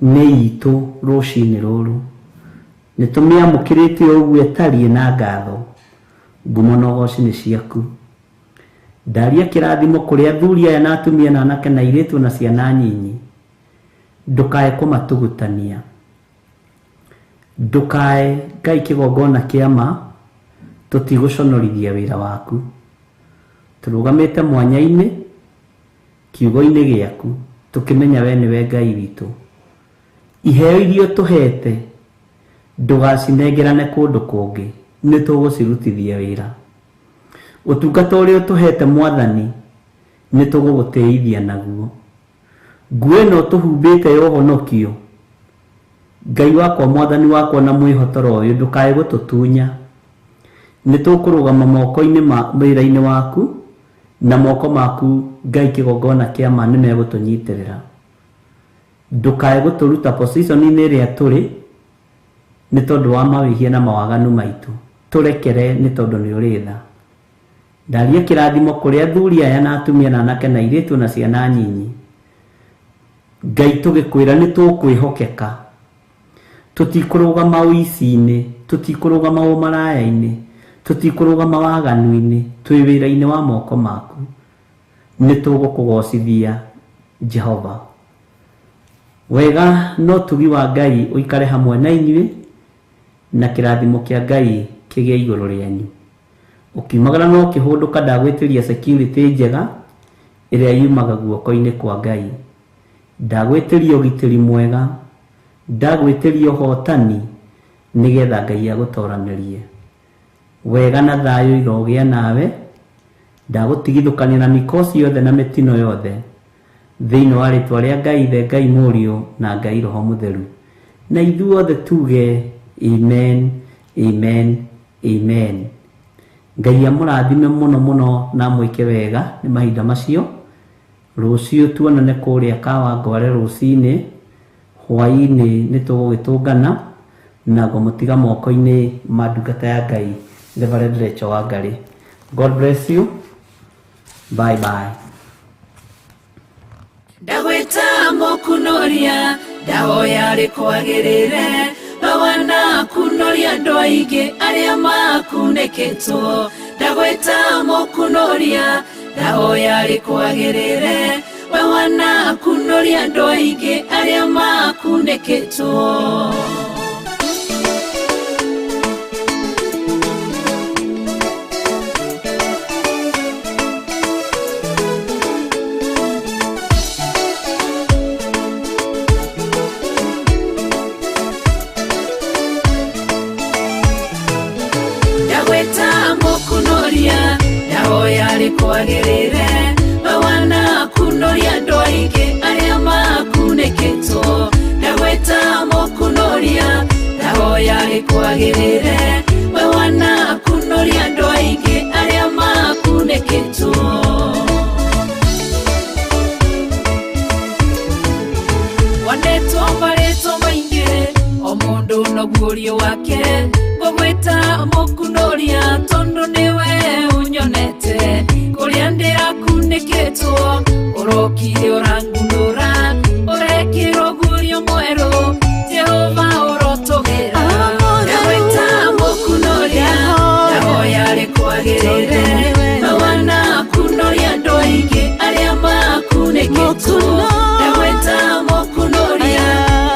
nĩ itũ rũcinĩ rũrũ. Nĩ tũmĩamũkĩrĩte ũguo ĩtariĩ na ngatho. Ngumo na ũgoci nĩ ciaku. Ndaria kĩrathimo kũrĩ athuri aya na atumia na anake na airĩtu na ciana nyinyi. Ndũkae kũmatugutania. Ndũkae Ngai kĩgongona kĩa ma, tũtigũconorithia wĩra waku. Tũrũgamĩte mwanya-inĩ kiugo-inĩ gĩaku, tũkĩmenya we nĩwe Ngai witũ. Iheo iria ũtũhete ndũgacinengerane kũndũ kũngĩ, nĩ tũgũcirutithia wĩra. Ũtungata ũrĩa ũtũhete Mwathani nĩ tũgũgũtĩithia naguo. Nguo ĩno ũtũhumbĩte ya ũhonokio, Ngai wakwa Mwathani wakwa na mwĩhotoro ũyũ ndũkae gũtũtunya. Nĩ tũkũrũgama moko-inĩ ma wĩra-inĩ waku, na moko maku Ngai kĩgongona kĩa ma nĩ megũtũnyitĩrĩra. Ndũkae gũtũruta position-inĩ ĩrĩa tũrĩ nĩ tondũ wa mawĩhia na mawaganu maitũ. Tũrekere nĩ tondũ nĩ ũrĩ tha. Ndaria kĩrathimo kũrĩ athuri aya na atumia na anake na airĩtu na ciana nyinyi. Ngai tũgĩkwĩra nĩ tũkwĩhokeka. Tũtikũrũgama ũici-inĩ, tũtikũrũgama ũmaraya-inĩ, tũtikũrũgama waganu-inĩ, twĩ wĩra-inĩ wa moko maku. Nĩ tũgũkũgocithia Jehova. Wega no tugi wa Ngai ũikare hamwe na inyuĩ, na kĩrathimo kĩa Ngai kĩgĩe igũrũ rĩanyu. Ũkiumagara no ũkĩhũndũka ndagwĩtĩria security njega ĩrĩa yumaga guoko-inĩ kwa Ngai. Ndagwĩtĩria ũgitĩri mwega, ndagwĩtĩria ũhotani nĩgetha Ngai agũtoranĩrie. Wega na thayũ irogĩa nawe, ndagũtigithũkania na mikosi yothe na mĩtino yothe thĩinĩ wa rĩtwa rĩa Ngai Ithe, Ngai Mũriũ na Ngai Roho Mũtheru. Na ithuothe tuge amen, amen, amen. Ngai amũrathime mũno mũno na amwĩke wega nĩ mahinda macio. Rũciũ tuonane kũrĩa Kawangware rũcinĩ, hwaĩ-inĩ nĩ tũgũgĩtũngana na ngũmũtiga moko-inĩ ma ndungata ya Ngai Reverend Rachel Wangari. God bless you. Bye bye. Ndagwĩta mũkunoria, ndahoya rĩkwagĩrĩre, we wanakunoria andũ aingĩ arĩa makunĩkĩtwo. Ndagwĩta mũkunoria, ndahoya rĩkwagĩrĩre, we wanakunoria andũ aingĩ arĩa makunĩkĩtwo. Ndagwĩta mũkunoria, ndahoya rĩkwagĩrĩre, we wanakunoria andũ aingĩ arĩa makunĩkĩtwo. Ndagwĩta mũkunoria, ndahoya rĩkwagĩrĩre, we wanakunoria andũ aingĩ arĩa makunĩkĩtwo. Wanetwo marĩtwa maingĩ, o mũndũ na guũrio wake, ngũgwĩta mũkunoria tondũ nĩwe ũnyonete. Kũrĩa ndĩrakunĩkĩtwo, ũrokire ũrangunũra, ũrekĩrwo guũrio mwerũ, Jehova ũrotũgĩra. Ndagwĩta mũkunoria, ndahoya rĩkwagĩrĩre, we wanakunoria andũ aingĩ arĩa makunĩkĩtwo. Ndagwĩta mũkunoria,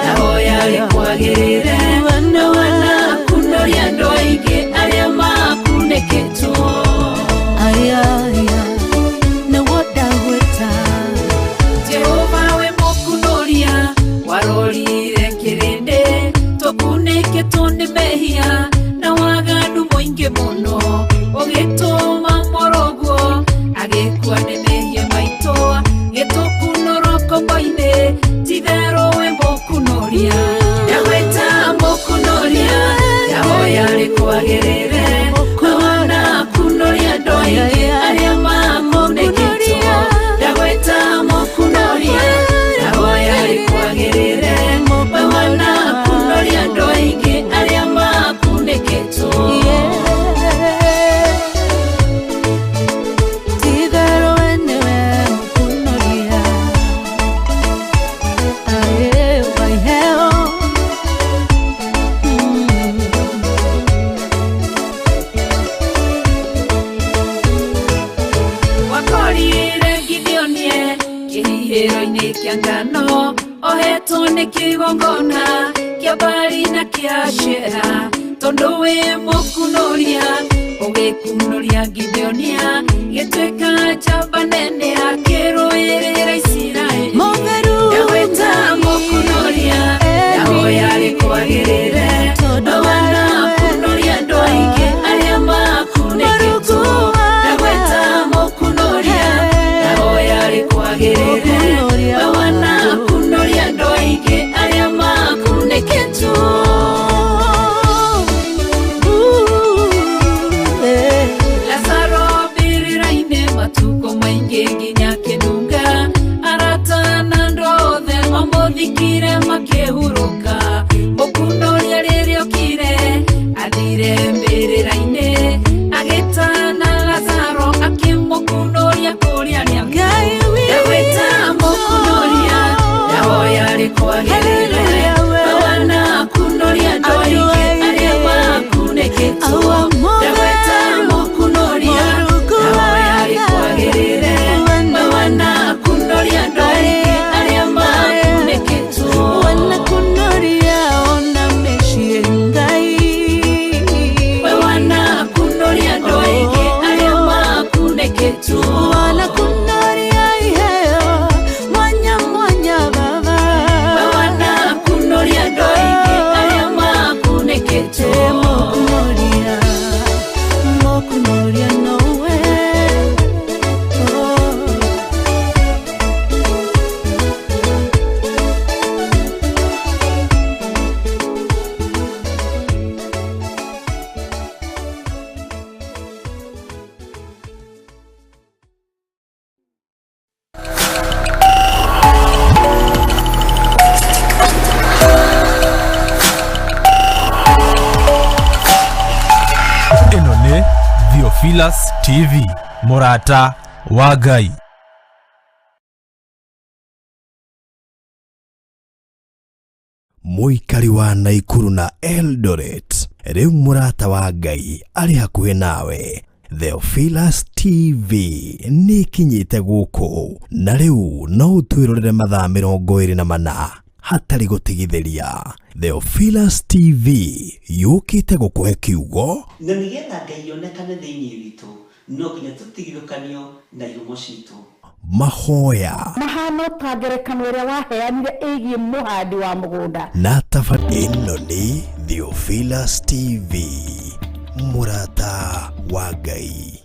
ndahoya rĩkwagĩrĩre, we wanakunoria andũ aingĩ arĩa makunĩkĩtwo. Jehova we mũkunoria, warorire kĩrĩndĩ, tũkunĩkĩtwo nĩ mehia na waganu mũingĩ mũno, ũgĩtũma mũrũguo agĩkua nĩ mehia maitũ, gĩtũkunũrwo ngombo-inĩ, ti-itherũ we mũkunoria. Ndagwĩta mũkunoria, ndahoya rĩkwagĩrĩre, we wanakunoria andũ aingĩ arĩa makunĩkĩtwo. Ndagwĩta mũkunoria, ndahoya rĩkwagĩrĩre, we wanakunoria andũ aingĩ arĩa makunĩkĩtwo. Wakorire Gideonie kĩhihĩro-inĩ kĩa ngano, ohetwo nĩ kĩgongona kĩa Baali na kĩa Ashera, tondũ wĩ mũkunoria, ũgĩkunoria Gideonia, gĩtuĩka njamba nene akĩrũĩrĩra Isiraeli. Ndagwĩta mũkunoria, ndahoya rĩkwagĩrĩre, we wanakunoria andũ aingĩ arĩa makunĩkĩtwo. Ndagwĩta mũkunoria, ndahoya rĩkwagĩrĩre, we wanakunoria andũ aingĩ arĩa makunĩkĩtwo. Lazaro mbĩrĩra-inĩ matukũ maingĩ nginya kĩnunga, Nĩ Theophilus TV, mũrata wa Ngai. Mũikari wa Naikuru na Eldoret, rĩu mũrata wa Ngai arĩ hakuhĩ nawe. Theophilus TV nĩ ĩkinyĩte gũkũ na rĩu no ũtwĩrorere mathaa 24 hatarĩ gũtigithĩria. Theophilus TV yũkĩte gũkũhe kiugo Na nĩgetha Ngai onekane thĩinĩ witũ, no nginya tũtigithũkanio na ihumo citũ. Mahoya Mahana ta ngerekano ĩrĩa waheanire ĩgiĩ mũhandi wa mũgũnda. Na taba ĩno nĩ Theophilus TV, mũrata wa Ngai.